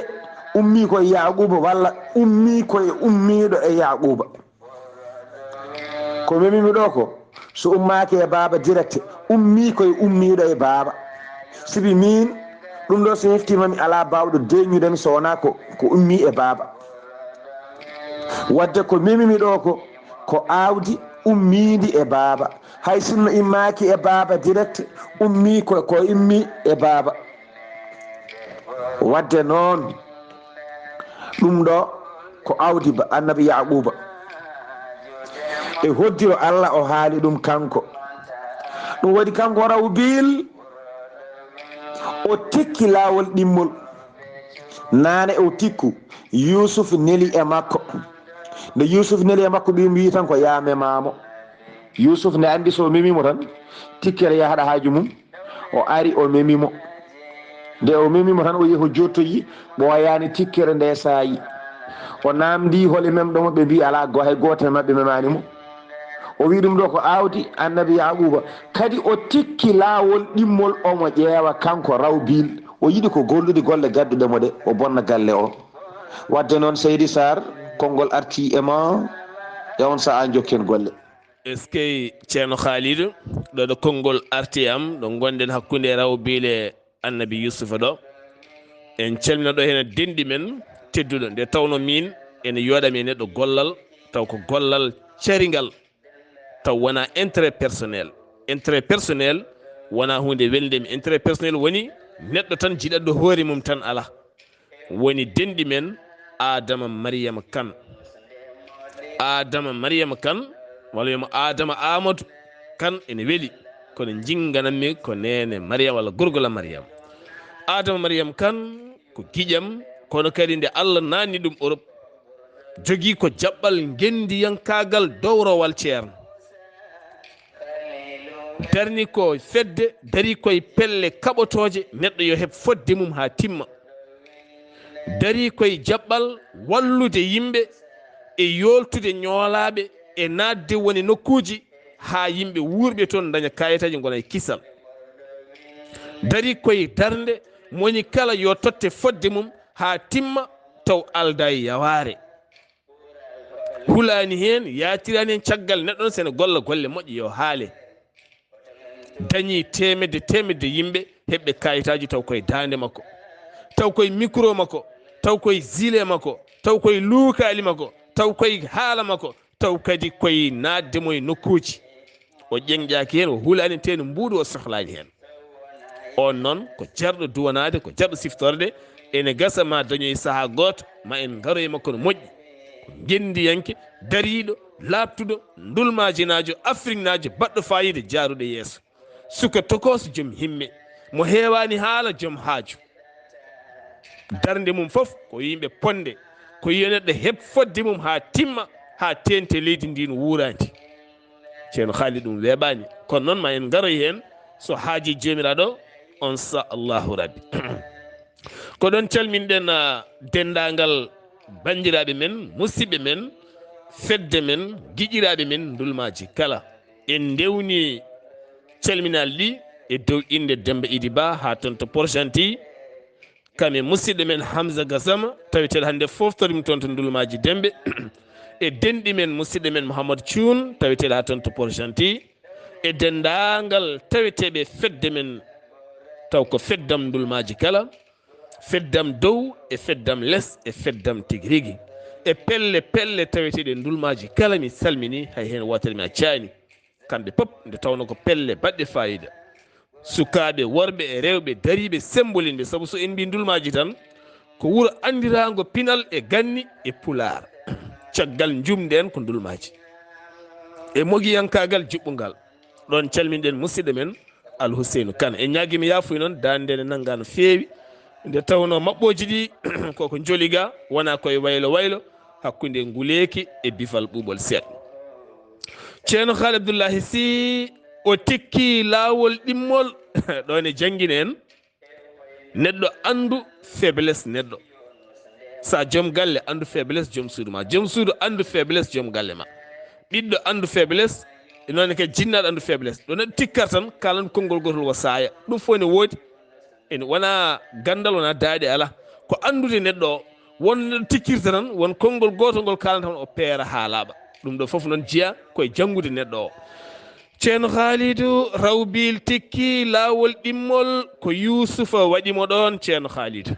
ummii ko e Yaaquuba, walla ummii ko e ummiiɗo e Yaaquuba. Ko memimi ɗo ko, So ummaaki e baaba direct, ummii koye ummiiɗo e baaba. Sibi miin, ɗum ɗo so heftiima mi alaa baawɗo deeƴnude mi so wonaa ko, ko ummii e baaba. Wadde ko memimi ɗo ko, ko aawdi ummiindi e baaba. Hay sinno immaaki e baaba direct, ummii ko, ko immii e baaba. Wadde noon, ɗum ɗo ko aawdi ba annabi Yaquuba. E hoddiro Allah o haali ɗum kanko. Ɗum waɗi kanko Rawbil, o tikki laawol ɗimmol. Naane o tikku, Yuusuf neli e makko. Nde Yuusuf neli e makko, ɓiyum wiyi tan ko yaa memaamo. Yuusuf nde anndi so o memiimo tan, tikkere yahata haaju mum. O ari, o memi mo. Nde o memi mo tan, o yehi o jottoyi, ɓooyaani tikkere nde saayi. O naamndii hol e memɗo mo, ɓe mbii alaa go-, hay gooto e maɓɓe memaani mo. O wii ɗum ɗo ko aawdi annabi Yaquuba. Kadi o tikki laawol ɗimmol, omo ƴeewa kanko Rawbil. O yiɗi ko gollude golle gadduɗe mo ɗe, o bonna galle o. Wadde noon, Seydi Sarr, konngol artii e ma, e on sahaa njokken golle. Eskey, Ceerno Khalidou, ɗo ɗo konngol arti am, ɗo ngonɗen hakkunde Rawbil e annabi Yuusufa ɗo. En calmina ɗo heen denɗi men tedduɗo, nde tawno min ene yooɗami e neɗɗo gollal, taw ko gollal caringal, taw wonaa intérêt personnel. Intérêt personnel wonaa huunde welnde mi. Intérêt personnel woni neɗɗo tan jiɗatɗo hoore mum tan alaa. Woni denɗi men Adama Mariama Kan. Adama Mariama Kan, walla wiyama Adama Amadou Kan ene weli, kono jinganammi ko neene Mariama walla gorgola Mariama. Adama Mariama Kan ko giƴam, kono kadi nde Allah nanni ɗum Europe, jogii ko jaɓɓal ngendiyankaagal dowrowal ceerno. Darni ko fedde, dari koye pelle kaɓotooje, neɗɗo yo heɓ fodde mum haa timma. Dari koye jaɓɓal wallude yimɓe e yooltude ñoolaaɓe e naatde woni nokkuuji haa yimɓe wuurɓe toon ndaña kayitaaji ngona e kisal. Dari koye darnde moni kala yo totte fodde mum haa timma taw aldaa e yawaare. Hulaani heen, yaatiraani heen caggal neɗɗo on, so ene golla golle moƴƴe, yo haale. Dañii teemedde, teemedde yimɓe heɓɓe kayitaaji taw koye daande makko, taw koye micro makko, taw koye gilet makko, taw koye luukaali makko, taw koye haala makko, taw kadi koye naatde mo e nokkuuji. O ƴeŋƴaaki heen, o hulaani teenu mbuuɗu, o sohlaani heen. On noon ko jarɗo duwanaade, ko jarɗo siftorde. Ene gasa ma dañoy sahaa gooto, ma en ngaroy makko no moƴƴi. Ko ngenndiyanke, dariiɗo, laaɓtuɗo, ndulmaajinaajo, afriknaajo, baɗɗo faayiida, jaaruɗo yeeso. Suka tokooso, jom himme, mo heewaani haala, jom haaju. Darnde mum fof ko yimɓe ponde, ko yo neɗɗo heɓ fodde mum haa timma, haa teente leydi ndi no wuuraandi. Ceerno Haali ɗum weeɓaani. Kono noon ma en ngaroy heen so haaji joomiraaɗo, on sa Allahu Rabbi. Ko ɗoon calminɗen, ah, denndaangal banndiraaɓe men, musidɓe men, fedde men, giƴiraaɓe men, ndulmaaji kala. En ndewni calminaali ɗi e dow innde Demmba Idi Ba haa toon to Porjanti, kam e musidɗo men Hamza Gasama, taweteeɗo hannde foftorde mum toon to Ndulmaaji Demmbe, e denɗi men musidɗo men Mouhamadou Thioune, taweteeɗo haa toon to Porjanti, e denndaangal taweteeɓe fedde men, taw ko feddam Ndulmaaji kala, feddam dow e feddam les e feddam tigi rigi, e pelle pelle taweteeɗe Ndulmaaji kala, mi salmini, hay heen wootere mi accaani. Kamɓe pop nde tawno ko pelle baɗɗe faayiida. Sukaaɓe, worɓe e rewɓe dariiɓe, sembolinɓe, sabu so en mbii Ndulmaaji tan, ko wuro anndiraango pinal e ganni e Pulaar. Caggal njuumde en ko Ndulmaaji. E mogiyankaagal juɓɓungal. Ɗoon calminɗen musidɗo men Alhuseynu Kan. En ñaagii mo yaafuya noon, daande nde nanngaa no feewi. Nde tawnoo maɓɓooji ɗi koko njoli ga, wonaa koye waylo waylo, hakkunde nguleeki e bifal ɓuuɓol seeɗa. Ceerno Haali Abdullahi Si, o tikki laawol ɗimmol. Ɗoon e janngina en, neɗɗo anndu faiblesse neɗɗo. Sa joom galle, anndu faiblesse joom suudu ma. Joom suudu, anndu faiblesse joom galle ma. Ɓiɗɗo, anndu faiblesse, e noon kadi jinnaaɗo, anndu faiblesse. Ɗo neɗɗo tikkata tan, kaalan konngol gootol, wo saaya. Ɗum fof ne woodi. Ene wona ganndal, wona daaɗe alaa. Ko anndude neɗɗo o. Won neɗɗo tikkirta tan, won konngol gootol ngol kaalanta, o peera haa laaɓa. Ɗum ɗo fof noon jeyaa koye janngude neɗɗo o. Ceerno Haalidu, Rawbil tikki laawol ɗimmol ko Yuusufa waɗi mo ɗoon, Ceerno Haalidu.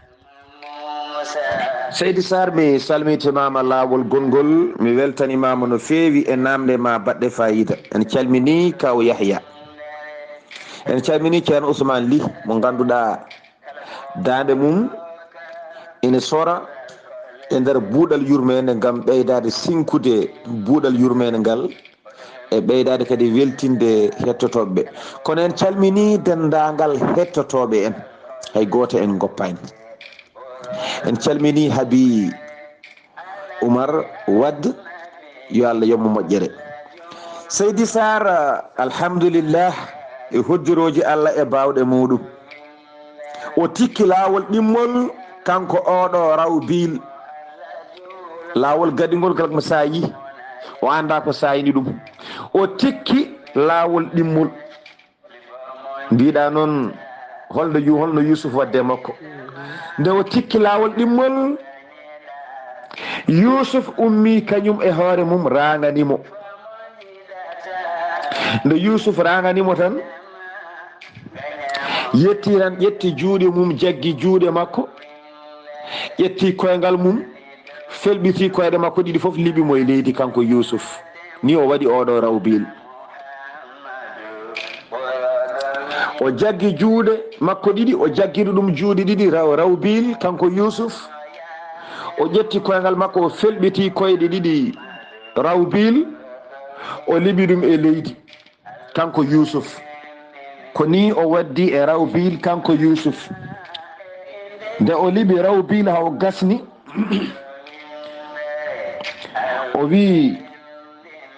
Seydi Sarr, mi salmitimaama laawol gonngol, mi weltanimaama no feewi e naamnde ma baɗɗe faayiida. En calminii Kaw Yahya. En calminii Ceerno Ousmane Ly, mo ngannduɗaa daande mum ina sora e nder buuɗal yurmeende ngam ɓeydaade sinkude buuɗal yurmeende ngal e ɓeydaade kadi weltinde hettotooɓe ɓe. Kono en calminii denndaangal hettotooɓe en, hay gooto en ngoppaani. En calminii Habi Umar Wad, yo Allah yoɓ mo moƴƴere. Seydi Sarr, alhamdulillah, e hujjorooji Allah e baawɗe muuɗum. O tikki laawol ɗimmol, kanko oɗo Rawbil. Laawol gaɗingol kala ko saayi, o anndaa ko saayini ɗum. O tikki laawol ɗimmol. Mbiɗa noon, holno Yu-, holno Yuusuf waɗde e makko? Nde o tikki laawol ɗimmol, Yuusuf ummii kañum e hoore mum, raangani mo. Nde Yuusuf raangani mo tan, yetti tan, ƴetti juuɗe mum, jaggi juuɗe makko, ƴetti koyngal mum, felɓiti koyɗe makko ɗiɗi fof, liɓi mo e leydi, kanko Yuusuf. Ni o waɗi oɗo Rawbil. O jaggi juuɗe makko ɗiɗi, o jaggiri ɗum juuɗe ɗiɗi, Raw-, Rawbil, kanko Yuusuf. O ƴetti koyngal makko, o felɓiti koyɗe ɗiɗi, Rawbil, o liɓi ɗum e leydi, kanko Yuusuf. Ko ni o waddi e Rawbil, kanko Yuusuf. Nde o liɓi Rawbil haa o gasni, o wi'i,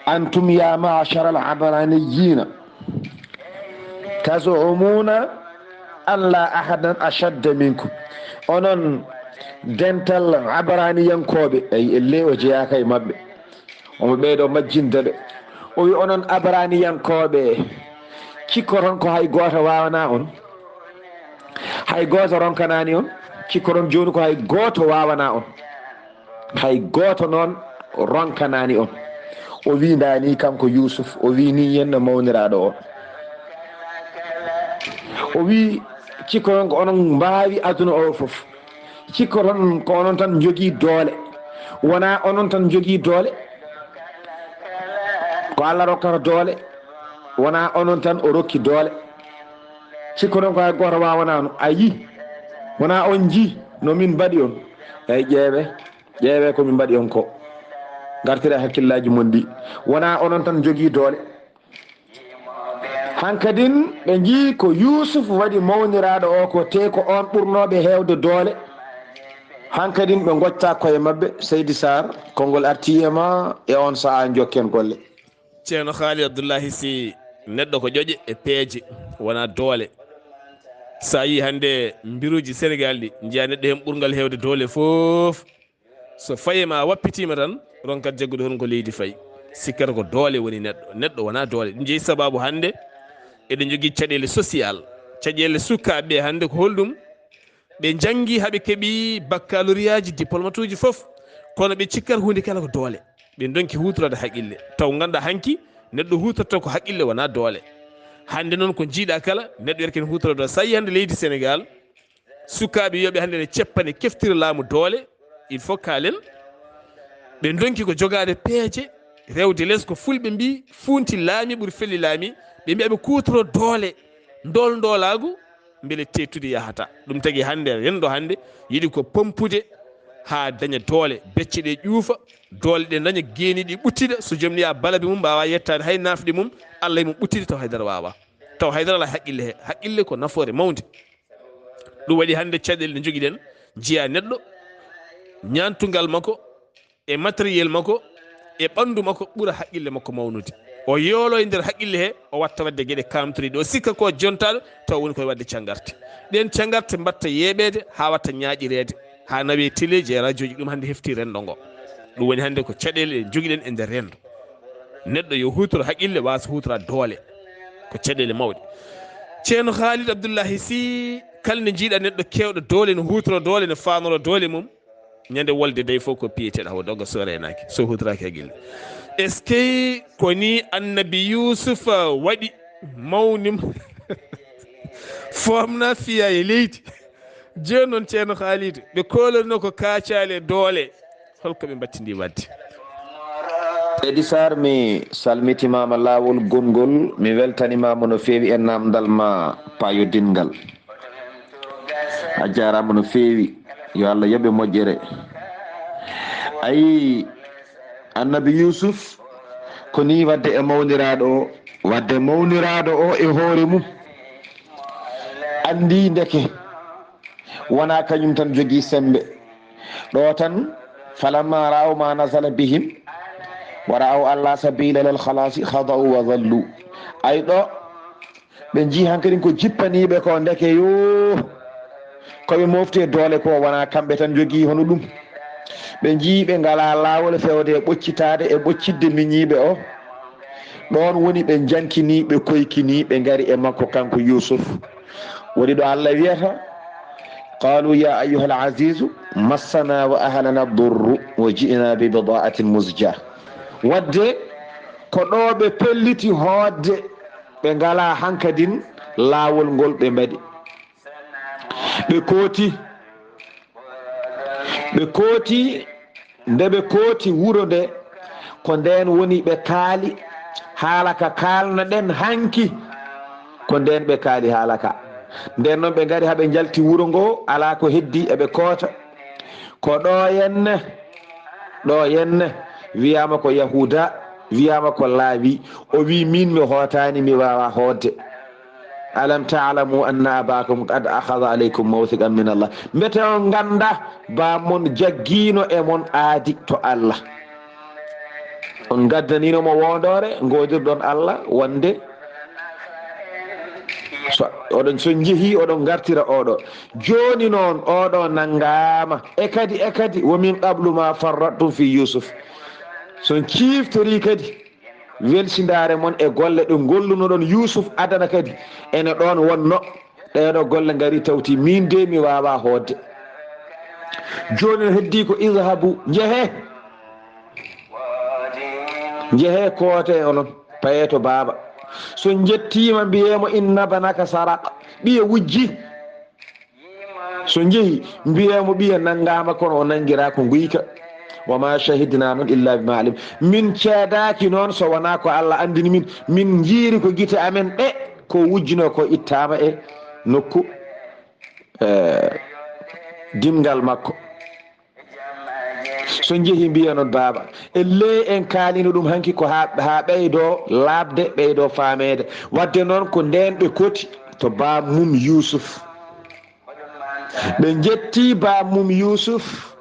"Antum ya ma'shara al-'abraniyina, taz'umuna an la ahadan ashadda minkum." Onon dental Abraniyankooɓe, ay, elle o jeyaaka e maɓɓe. Omo ɓeydo majjinde ɓe. O wi, "Onon Abraniyankooɓe, cikkoton ko hay gooto waawanaa on? Hay gooto ronkanaani on? Cikkoton jooni ko hay gooto waawanaa on? Hay gooto noon ronkanaani on." O wi, "Ndaa ni kanko Yuusuf, o wi ni henno mawniraaɗo o." O wi, "Cikkoton ko onon mbaawi aduna o fof. Cikkoton ko onon tan njogii doole. Wonaa onon tan njogii doole. Ko Allah rokkata doole. Wonaa onon tan o rokki doole. Cikkoton ko hay gooto waawanaa on. A yii? Wonaa on njii no min mbaɗi on? Eey, ƴeewe, ƴeewe ko min mbaɗi on ko. Ngartire hakkillaaji mon ɗi. Wonaa onon tan njogii doole." Hankadin ɓe njii ko Yuusuf waɗi mawniraaɗo o ko, tee ko on ɓurnooɓe heewde doole. Hankadin ɓe ngocca koye maɓɓe. Seydi Sarr, konngol artii e ma e on sahaa, njokken golle. Ceerno Haali Abdullahi Sy, neɗɗo ko ƴoƴe e peeje, wonaa doole. So a yii hannde mbiruuji Senegaal ɗi, njiya neɗɗo heen ɓurngal heewde doole fof. So faye ma wappitiima tan, ronkat jaggude hono ko leydi fayi. Sikkata ko doole woni neɗɗo. Neɗɗo wonaa doole. Ɗum jeyi sababu hannde eɗen njogii caɗeele social. Caɗeele sukaaɓe ɓe hannde ko holɗum? Ɓe njanngi haa ɓe keɓi bakkaloriyaaji, diplomatuuji fof, kono ɓe cikkat huunde kala ko doole. Ɓe ndonki huutoraade haqqille. Taw ngannduɗaa hanki neɗɗo huutorta ko haqqille wonaa doole. Hannde noon ko njiiɗaa kala, neɗɗo yerken huutora doole. So a yii hannde leydi Senegaal, sukaaɓe yooɓe hannde ne ceppane keftira laamu doole, il faut kaalen. Ɓe ndonki ko jogaade peeje, rewde les, ko fulɓe mbii, fuunti laami ɓuri felli laami. Ɓe mbiya ɓe kuutoro doole, ndool ndoolaagu, mbele teettude yahata. Ɗum tagi hannde renndo hannde yiɗi ko pompude haa daña doole, becce ɗe ƴuufa, doole ɗe daña, geeni ɗi ɓuttida. So joom ni a balabe mum mbaawa yettaade hay nafde mum, Allah e mum ɓuttida taw haydara waawa. Taw haydara alaa haqqille he. Haqqille ko nafoore mawnde. Ɗum waɗi hannde caɗeele ɗe njogiɗen, njiya neɗɗo, ñaantungal makko, e matériel makko, e ɓanndu makko ɓura haqqille makko mawnude. O yoolo e nder haqqille he, o watta waɗde geɗe kamtoriɗe. O sikka ko jontaaɗo, taw woni koye waɗde cangarte. Ɗeen cangarte mbatta yeeɓeede, haa watta ñaaƴireede, haa nawee teleeji e rajooji. Ɗum hannde hefti renndo ngo. Ɗum woni hannde ko caɗeele ɗe njogiɗen e nder renndo. Neɗɗo yo huutoro haqqille, waasa huutora doole. Ko caɗeele mawɗe. Ceerno Khalid Abdullahi Sy, kala nde njiiɗa neɗɗo keewɗo doole, no huutoro doole, no faanoro doole mum, Ñande wolde dey fof ko piyeteɗo hawa doga so reenaki, so hudraki haqqille. Est-ce que ko ni annabi Yusufa waɗi mawni foomna fiya e leydi? Jooni noon, Ceerno Haalidu, ɓe koolorno ko kaacaali e doole. Holko ɓe mbattindi waɗde? Seydi Sarr, mi salmitimaama laawol gonngol, mi weltanimaama no feewi e naamndal ma paayodinngal. A jaaraama no feewi. Yo Allah yoɓe moƴƴere. Ayi, annabi Yusuf, ko ni waɗde e mawniraaɗo o, waɗde mawniraaɗo o e hoore mum. Anndi ndeke, wonaa kañum tan jogii semmbe. Ɗo tan, falamma ra'aw ma nazala bihim, wa ra'aw alla sabila ilal khalasi, khada'u wa dhallu. Ay ɗo, ɓe njii hankadin ko jippaniiɓe ko, ndeke yoo, ko ɓe mofti e doole ko, wonaa kamɓe tan jogii hono ɗum. Ɓe njii ɓe ngalaa laawol fewde e ɓoccitaade e ɓoccitde miñiiɓe o. Ɗoon woni ɓe njankini, ɓe koykini, ɓe ngari e makko kanko Yuusuf. Woni ɗo Allah wiyata, qaalu ya ayyuhal azizu massana wa ahlana durru wa ji'na bi bida'atin muzja. Wadde ko ɗo ɓe pelliti hoodde, ɓe ngalaa hankadin laawol ngol ɓe mbaɗi. Ɓe kooti, ɓe kooti, nde ɓe kooti wuro nde, ko ndeen woni ɓe kaali haala ka kaalna ɗen hanki, ko ndeen ɓe kaali haala ka. Nden noon ɓe ngari haa ɓe njalti wuro ngo, alaa ko heddi eɓe koota. Ko ɗo henne, ɗo henne, wiyaama ko Yahuuda, wiyaama ko Laawi. O wii, "Miin mi hootaani, mi waawaa hootde." "Alam ta'lamu anna abakum qad akhadha alaykum mawthiqan min Allah?" Mbete on ngannda ba mon jaggiino e mon aadi to Allah? On ngaddaniino mo woondoore, ngoodirɗon Allah wonde so oɗon, so njehi oɗon ngartira oɗo. Jooni noon oɗo nanngaama. E kadi, e kadi, "Wa min qablu ma farrattum fi Yusuf." So on ciiftori kadi, welsindaare mon e golle ɗe ngollunoɗon Yuusuf adana kadi ene ɗoon wonno. Ɗeeɗo golle ngari tawti miin de mi waawaa hootde. Jooni no heddii ko idhabu, njehee. Njehee koote onon, payee to baaba. So njettiima mbiyee mo inna banaka saraq, ɓiye wujji. So njehi, mbiyee mo ɓiye nanngaama kono o nanngiraa ko nguyka. Wa ma shahidna noon illa bima alim. Min ceedaaki noon so wonaa ko Allah anndini min. Min njiiri ko gite amen ɗe, ko wujjunoo ko ittaama e nokku, eh, dimngal makko. So njehi mbiya noon baaba, ellee en kaalino ɗum hanki ko haa, haa ɓeydoo laaɓde, ɓeydoo faameede. Wadde noon ko ndeen ɓe kooti to baam mum Yuusuf. Ɓe njetti baam mum Yuusuf,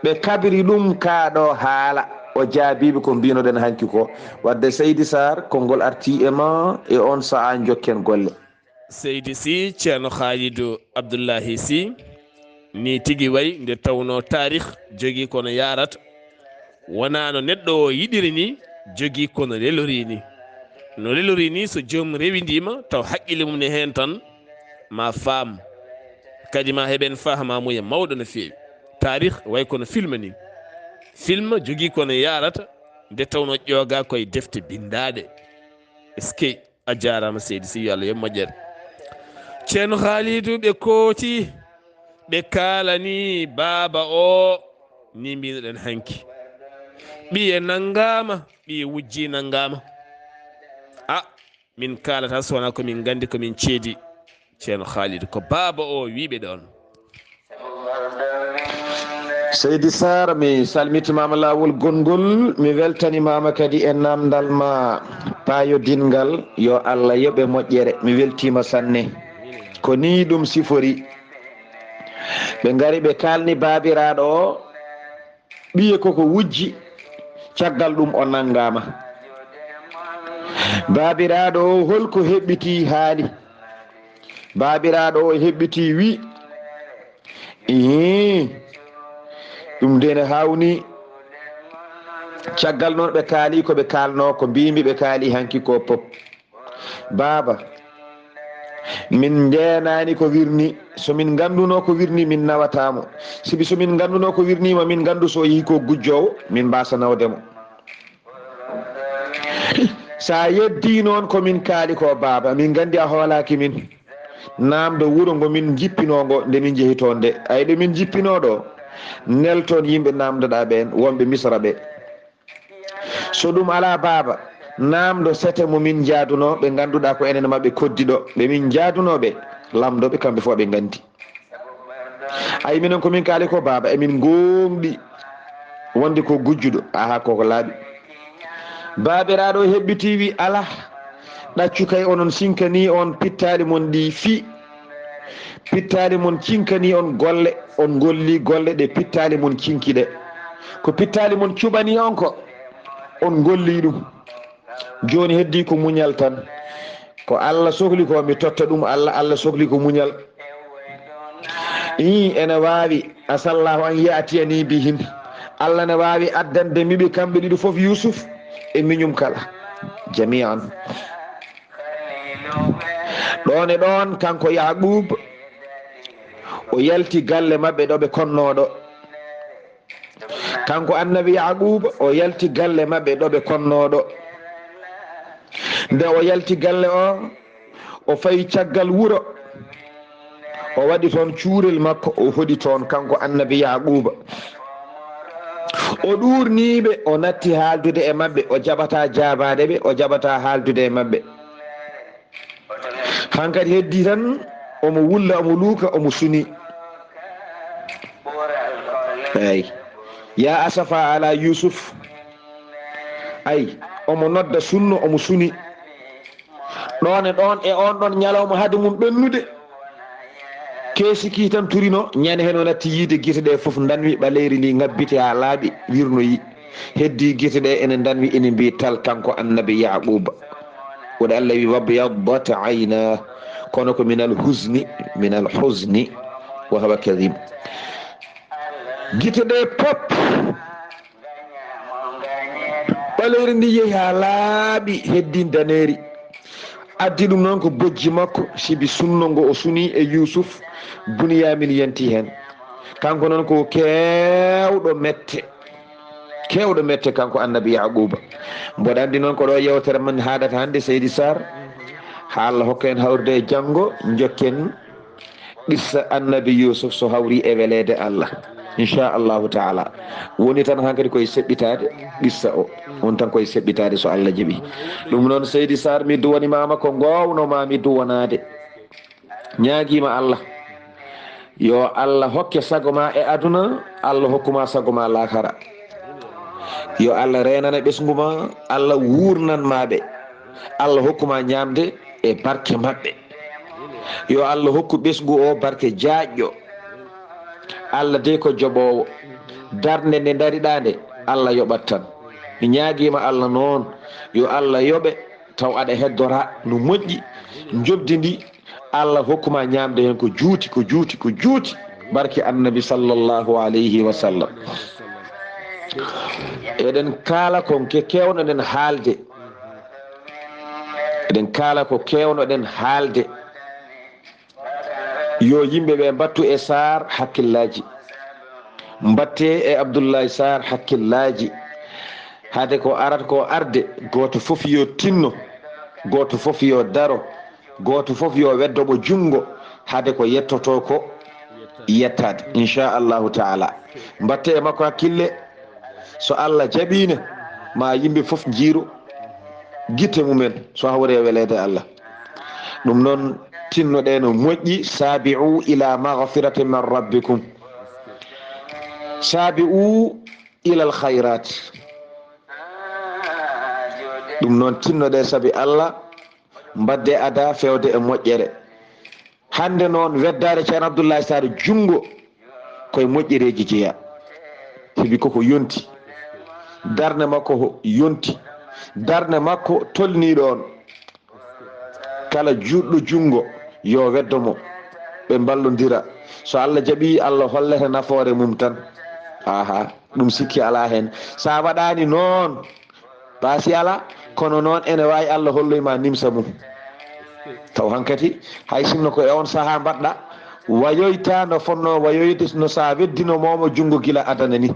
ɓe kabiri ɗum kaa ɗo haala. O jaabiiɓe ko mbinoɗen hanki ko. Wadde Seydi Sarr, konngol artii e ma e oon sahaa, njokken golle. Seydi Sy, Ceerno Haalidu Abdullahi Sy, ni tigi wayi nde tawnoo taarih jogii kono yaarata. Wonaa no neɗɗo o yiɗiri ni, jogii kono lelorii ni. No lelorii ni, so joom rewindiima, taw haqqille mum ne heen tan, ma faam. Kadi ma heɓen fahamaamuya mawɗo no feewi. Taarih wayi kono film ni. Film jogii kono yaarata, nde tawnoo ƴoogaa koye defte binndaaɗe. Eskey. A jaaraama seydi Sy, yo Allah yoɓ moƴƴere. Ceerno Haalidu, ɓe kooti, ɓe kaalani baaba o, ni mbinoɗen hanki. Ɓiye nanngaama, ɓiye wujji nanngaama. A, min kaalata so wonaa ko min nganndi, ko min ceedi. Ceerno Haalidu, ko baaba o wiiɓe ɗoon. Seydi Sarr, mi salmitimaama laawol gonngol, mi weltanimaama kadi e naamndal ma paayodinngal, yo Allah yoɓe moƴƴere, mi weltiima sanne. Ko nii ɗum sifori. Ɓe ngari ɓe kaalni baabiraaɗo o, ɓiye koko wujji, caggal ɗum o nanngaama. Baabiraaɗo o, holko heɓɓitii haali? Baabiraaɗo o heɓɓitii wi, "Ihin, ɗum de ne haawnii." Caggal noon ɓe kaali ko ɓe kaalnoo, ko mbiimi ɓe kaali hanki ko pop. Baaba, Min njeenaani ko wirnii. So min ngannduno ko wirnii, min nawataa mo. Sibi so min ngannduno ko wirnii ma, min nganndu so o yehi ko gujjoowo, min mbaasa nawde mo. So a yeddii noon ko min kaali ko, baaba, min nganndi a hoolaaki min. Naamndo wuro ngo min njippinoo ngo nde min njehi toon nde. Ay, ɗo min njippinoo ɗo, nel toon yimɓe naamndoɗaa ɓeen, wonɓe Misra ɓe. So ɗum alaa, baaba, naamndo sete mo min njaadunoo, ɓe ngannduɗaa ko enen maɓɓe koddi ɗo, ɓe min njaadunoo ɓe, lamndooɓe kamɓe fof ɓe nganndi. Ay, minen ko min kaali ko, baaba, emin ngoongɗi wonde ko gujjuɗo. Aha, koko laaɓi. Baabiraaɗo heɓɓitii wi, alaa, ɗaccu kay, onon cinkanii on pittaali mon ɗi fii. Pittaali mon cinkanii on golle, on ngolli golle ɗe pittaali mon cinki ɗe. Ko pittaali mon cuɓanii on ko, on ngolli ɗum. Jooni heddii ko muñal tan. Ko Allah sokli ko, mi totta ɗum Allah, Allah sokli ko muñal. Ii, ene waawi, asallahu an ya'tiyani bihim. Allah ne waawi addande mi ɓe kamɓe ɗiɗo fof, Yuusuf e miñum kala, jami'an. Ɗoon e ɗoon, kanko Yaaquub, o yalti galle maɓɓe ɗo ɓe konnoo ɗo. Kanko Annabi Yaaquuba, o yalti galle maɓɓe ɗo ɓe konnoo ɗo. Nde o yalti galle o, o fayi caggal wuro. O waɗi toon cuurel makko, o hoɗi toon, kanko Annabi Yaaquuba. O ɗuurnii ɓe, o natti haaldude e maɓɓe, o jaɓataa jaabaade ɓe, o jaɓataa haaldude e maɓɓe. Hankadi heddii tan, omo wulla, omo luuka, omo suni. Eey. Ya asafa ala Yuusuf. Ay, omo nodda sunno, omo suni. Ɗoon e ɗoon, e oon ɗoon ñalawma hade mum ɓennude, keesi ki tan turino, ñande heen o natti yiide gite ɗe fof ndanwi, ɓaleyri ndi ŋabbiti haa laaɓi, wirnoyi. Heddii gite ɗe ene ndanwi, ene mbiyi tal kanko Annabi Yaaquuba. Woni Allah wi, "Wabyaddat ayna," kono ko minal huzni, minal huzni, wa huwa kadhim. Gite ɗe pop, ɓaleyri ndi yehi haa laaɓi, heddii ndaneeri. Addi ɗum noon ko bojji makko, sibi sunno ngo o suni e Yuusuf, Buniyaamin yanti heen. Kanko noon ko keewɗo mette. Keewɗo mette kanko Annabi Yaaquuba. Mboɗo anndi noon ko ɗo yeewtere men haaɗata hannde, Seydi Sarr. Haa Allah hokka en hawrude e janngo, njokken qissa Annabi Yuusuf so hawri e weleede Allah. Inchallahu taala. Woni tan hankadi koye seɓɓitaade qissa o. Woni tan koye seɓɓitaade so Allah jaɓi. Ɗum noon, Seydi Sarr, mi duwanimaama ko ngoowno maa mi duwanaade. Ñaagiima Allah, yo Allah hokke sago ma e aduna, Allah hokku ma sago ma laakara. Yo Allah reenane ɓesngu ma, Allah wuurnan ma ɓe. Allah hokku ma ñaamde e barke maɓɓe. Yo Allah hokku ɓesngu o barke jaajɗo. Allah dey ko joɓoowo. Darnde nde ndariɗaa nde, Allah yoɓat tan. Mi ñaagiima Allah noon, yo Allah yoɓe taw aɗa heddora no moƴƴi. Njoɓdi ndi, Allah hokku ma ñaamde heen ko juuti, ko juuti, ko juuti. Barke Annabi sallallahu alayhi wa sallam. Eɗen kaala ko ke-, keewnoɗen haalde. Eɗen kaala ko keewnoɗen haalde. Yo yimɓe ɓe mbattu e Saar hakkillaaji. Mbattee e Abdullahi Saar hakkillaaji. Hade ko arata ko arde, gooto fof yo tinno, gooto fof yo daro, gooto fof yo weddo mo junngo, hade ko yettoto ko yettaade, inchallahu taala. Mbattee e makko hakkille, so Allah jaɓiino, ma yimɓe fof njiiro gite mumen, so hawri e weleede Allah. Ɗum noon, tinnoɗee no moƴƴi, "Saabi'u ila maghfiratin min rabbikum." "Saabi'u ilal khayrat." Ɗum noon, tinnoɗee sabi Allah, mbaɗde ada fewde e moƴƴere. Hannde noon, weddaade Ceerno Abdullahi Saar junngo koye moƴƴereeji jeyaa. Heɓi koko yonti. Darnde makko ho-, yonti. Darnde makko tolniiɗo on. Kala juutɗo junngo, yo weddo mo. Ɓe mballondira. So Allah jaɓi, Allah hollete nafoore mum tan. Aha, ɗum sikki alaa heen. So a waɗaani noon, baasi alaa, kono noon ene waawi Allah holloy ma nimsa mum. Taw hankati, hay sinno ko e on sahaa mbaɗɗa, wayoyta no fonnoo wayoyde no sa weddino moomo junngo gila adana ni.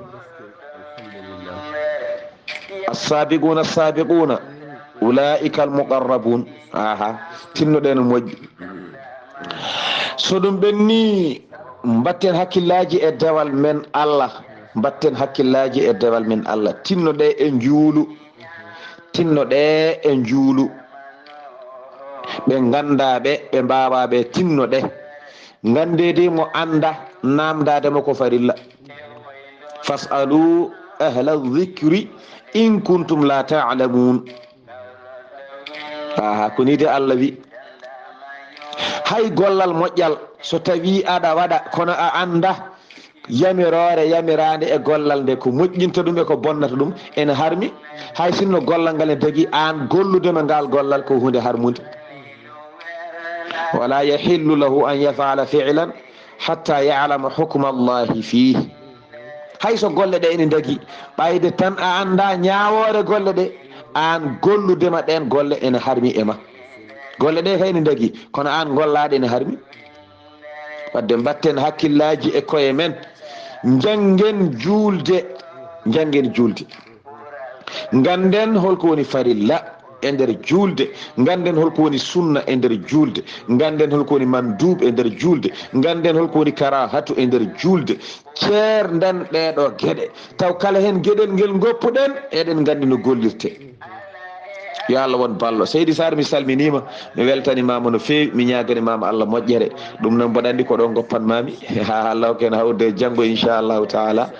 As-saabiquuna as-saabiquuna, ulaa'ika al-muqarrabuun. Aha, tinnoɗen no moƴƴi. So ɗum ɓenni, mbatten hakkillaaji e dewal men Allah. Mbatten hakkillaaji e dewal men Allah. Tinnoɗe e njuulu. Tinnoɗe e njuulu. Ɓe nganndaa ɓe, ɓe mbaawaa ɓe, tinnoɗe. Nganndeede mo annda, naamndaade mo ko farilla. Fas'alu ahla dhikri in kuntum la ta'lamun. Aha, ko ni de Allah wi. Hay gollal moƴƴal, so tawi aɗa waɗa, kono a annda yamiroore yamiraande e gollal nde, ko moƴƴinta ɗum e ko bonnata ɗum, ene harmi. Hay sinno gollal ngal ne dagi, aan gollude ma ngal gollal ko huunde harmunde. Wala yahillu lahu an yaf'ala fi'lan hatta ya'lama hukma Allahi fihi. Hay so golle ɗe ene dagi, ɓayde tan a annda ñaawoore golle ɗe, aan golludema ɗen golle ene harmi e ma. Golle ɗe kay ene dagi, kono aan gollaɗe ene harmi. Wadde mbatten hakkillaaji e koye men, njanngen juulde, njanngen juulde. Ngannden holko woni farilla e nder juulde, ngannden holko woni sunna e nder juulde, ngannden holko woni mandub e nder juulde, ngannden holko woni karahatu e nder juulde. Ceernden ɗeeɗo geɗe, taw kala heen geɗel ngel ngoppuɗen, eɗen nganndi no gollirte. Yo Allah won ballo. Seydi Sarr, mi salminiima, mi weltanimaama no feewi, mi ñaaganimaama Allah moƴƴere. Ɗum noon, mboɗo anndi ko ɗo ngoppanmaami. Haa Allah hokku en hawrude janngo, inchallahu taala.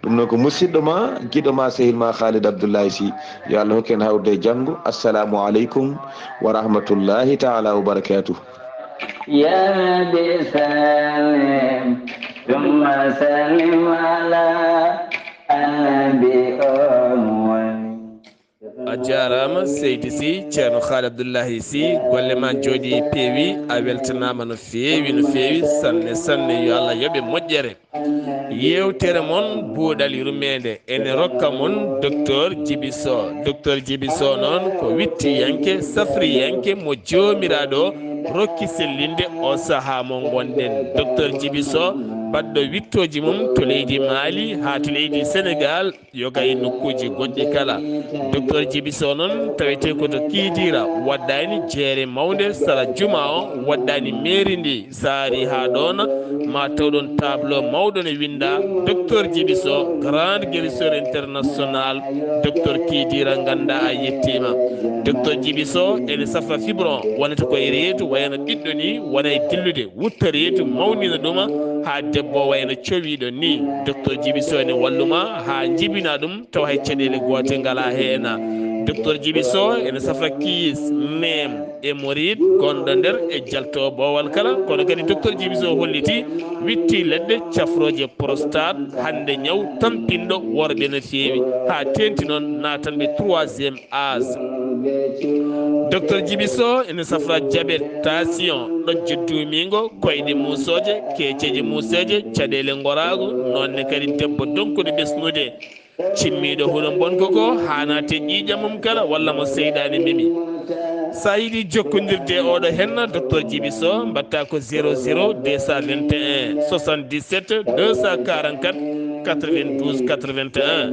Ɗum noon ko musidɗo ma, giɗo ma, sehil ma Khalid Abdoulaye Sy. Yo Allah hokku en hawrude janngo. Assalamu aleykum wa rahmatullahi taala wa barakatuh. Ya Rabbi sallim, thumma sallim ala annabi on woni. A jaaraama, Seydi Sy, Ceerno Khalid Abdoulaye Sy, golle ma njooɗi peewi, a weltanaama no feewi, no feewi, sanne, sanne, yo Allah yoɓe moƴƴere. Yeewtere mon, Buuɗal Yurmeende, ene rokka mon Docteur Djiby Sow. Docteur Djiby Sow noon ko wittiyanke, safriyanke mo Joomiraaɗo rokki sellinde o sahaa mo ngonɗen. Docteur Djiby Sow, baɗɗo wittooji mum to leydi Mali haa to leydi Senegal, yoga e nokkuuji goɗɗi kala. Docteur Djiby Sow noon tawetee ko to Kidira, waɗɗaani jeere mawnde sara juma o, waɗɗaani mairie ndi, so a arii haa ɗoon, ma taw ɗoon tableau mawɗo ne winndaa, Docteur Djiby Sow, grand guérisseur international, Docteur Kidira, nganndaa a yettiima. Docteur Djiby Sow ene safra fibron, wonata ko e reedu, wayano ɓiɗɗo ni, wona e dillude, wutta reedu, mawnina ɗum haa debbo wayano cowiiɗo ni. Docteur Djiby Sow ene wallu ma haa njibina ɗum, tawa hay caɗeele goote ngalaa heen. Docteur Djiby Sow ene safra kiis, neem, hémorroïde gonɗo nder e jalto boowal kala, kono kadi Docteur Djiby Sow holliti, witti leɗɗe cafrooje prostate, hannde ñaw tampinɗo worɓe no feewi, haa teenti noon naatanɓe troisième âge. Docteur Djiby Sow ene safra diabète, tension, ɗojjo duumiingo, koyɗe muusooje, keeceeje muuseeje, caɗeele ngoraagu, noon ne kadi debbo donkuɗo ɓesnude. Cimmiiɗo huɗo mbonko ko haanaa te ƴiiƴam mum kala walla mo seyɗaane memi. So a yiɗi jokkondirde e oɗo henna, Docteur Djiby Sow, mbaɗta ko zéro zéro deux cent vingt et un soixante-dix-sept deux cent quarante-quatre quatre-vingt-douze quatre-vingt-un,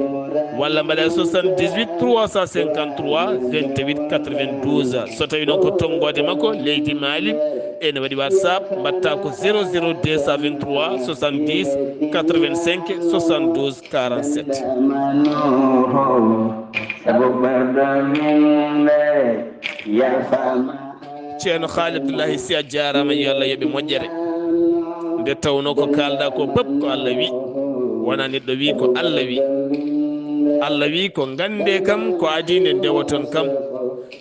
walla mbaɗa soixante-dix-huit trois cent cinquante-trois vingt-huit quatre-vingt-douze. So tawi noon ko tonngoode makko leydi Mali, ene waɗi WhatsApp, mbaɗta ko zéro zéro deux cent vingt-trois soixante-dix quatre-vingt-cinq soixante-douze quarante-sept. Ceerno Khalid Abdoulaye Sy, a jaaraama, yo Allah yoɓe moƴƴere. Nde tawnoo ko kaalɗaa ko pep ko Allah wi, wonaa neɗɗo wi, ko Allah wi. Allah wi ko nganndee kam ko adii nde ndewoton kam.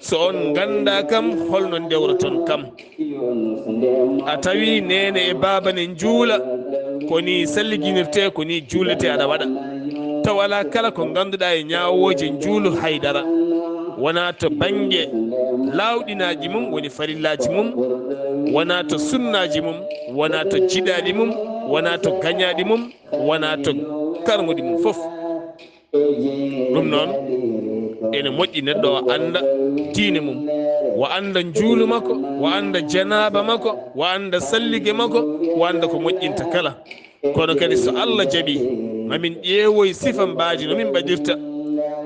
So on nganndaa kam, holno ndewroton kam? A tawi neene e baaba ne njuula, ko ni salliginirtee, ko ni juuletee aɗa waɗa. Taw alaa kala ko ngannduɗaa e ñaawooje njuulu haydara. Wonaa to bannge laawɗinaaji mum woni farillaaji mum, wonaa to sunnaaji mum, wonaa to jiɗaaɗi mum, wonaa to gañaaɗi mum, wonaa to karmuɗi mum fof. Ɗum noon, ene moƴƴi neɗɗo o annda diine mum. O annda njuulu makko, o annda janaaba makko, o annda sallige makko, o annda ko moƴƴinta kala. Kono kadi so Allah jaɓii, ma min ƴeewoy sifa mbaaji no min mbaɗirta,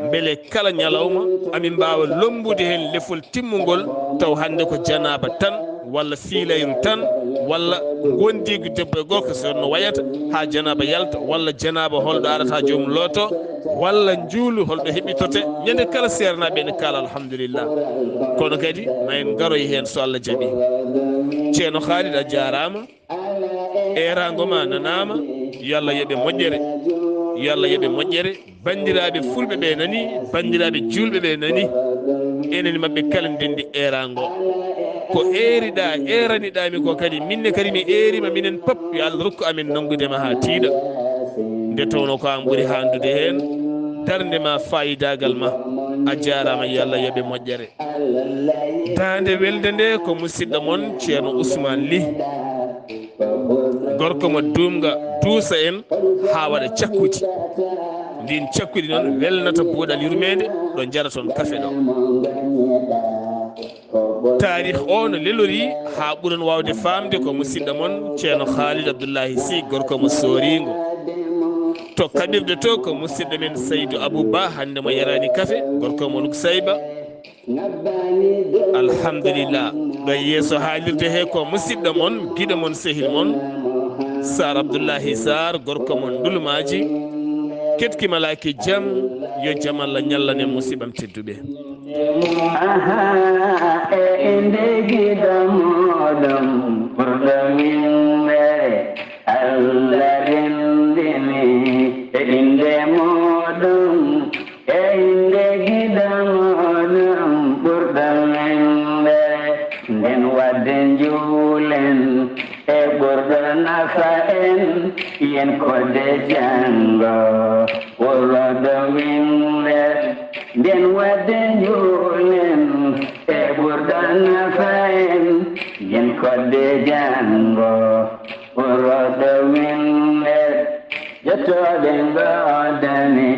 mbele kala ñalawma amin mbaawa lommbude heen lefol timmungol, taw hannde ko janaaba tan, walla fiilayru tan, walla ngondiigu debbo e gorko so no wayata haa janaaba yalta, walla janaaba holɗo arata joomum looto, walla njuulu holɗo heɓitote. Ñande kala seernaaɓe ene kaala alhamdulillah. Kono kadi ma en ngaroy heen so Allah jaɓii. Ceerno Khalid, a jaaraama. Eeraango ma nanaama. Yo Allah yoɓe moƴƴere. Yo Allah yoɓe moƴƴere. Banndiraaɓe fulɓe ɓe nani, banndiraaɓe juulɓe ɓe nani. Enen maɓɓe kala ndenndi eeraango. Ko eeriɗaa, eeraniɗaa mi ko kadi, minne kadi mi eerima minen pop, yo Allah rokku amen nanngude ma haa tiiɗa. Nde tawno ko an ɓuri haandude heen, darnde ma, faayidaagal ma. A jaaraama, yo Allah yoɓe moƴƴere. Daande welde nde ko musidɗo mon Ceerno Ousmane Ly. Gorko mo duumga duusa en haa waɗa cakkuji. Ndin cakkudi noon welnata buuɗal yurmeende ɗo njara toon kafe ɗo. Taarih o no lelori haa ɓuron waawde faamde ko musidɗo mon Ceerno Khalid Abdullahi Sy, gorko mo Sooringo. To kaɓirde to ko musidɗo men Saydou Abou Ba, hannde mo yaraani kafe, gorko mo Nuksayba. Alhamdulillah. Ɗo yeeso haalirde he ko musidɗo mon, giɗo mon, sehil mon, Sar Abdullahi Sar, gorko mon Ndulmaaji. Ketki malaaki jam, yo jam Allah ñallan en musiɓɓam tedduɓe. Aha, e inde giɗo moɗon ɓurɗo winde, Allah renndini e inde moɗon. E inde giɗo moɗon ɓurɗo winde, nden wadde njuulen e ɓurɗo nafa en, yen kodde janngo ɓurɗo winde. Nden wadde njuulen e ɓurɗo nafa en, yen kodde janngo ɓurɗo winde. Jottooɓe ngoodani.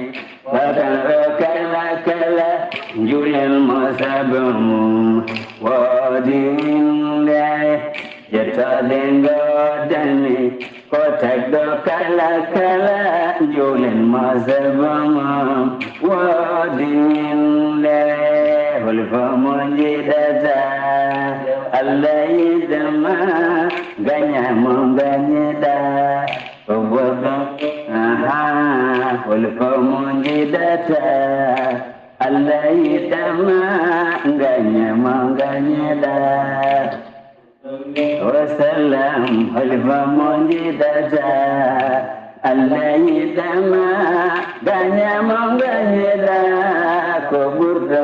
Bakaro kala kala, njuulen mo sabu mum woodi winde. Yettode ngoodani, ko tagɗo kala kala, njuulen mo sabu mum woodi winde. Hol fo mo njiɗata, Allah yiɗama, gaña mo gañiɗa. Ko goɗɗo, aha, hol ko mo njiɗata, Allah yiɗama, gaña mo gañiɗa. Wa salam, hol ko mo njiɗata, Allah yiɗama, gaña mo gañiɗa. Ko ɓurɗo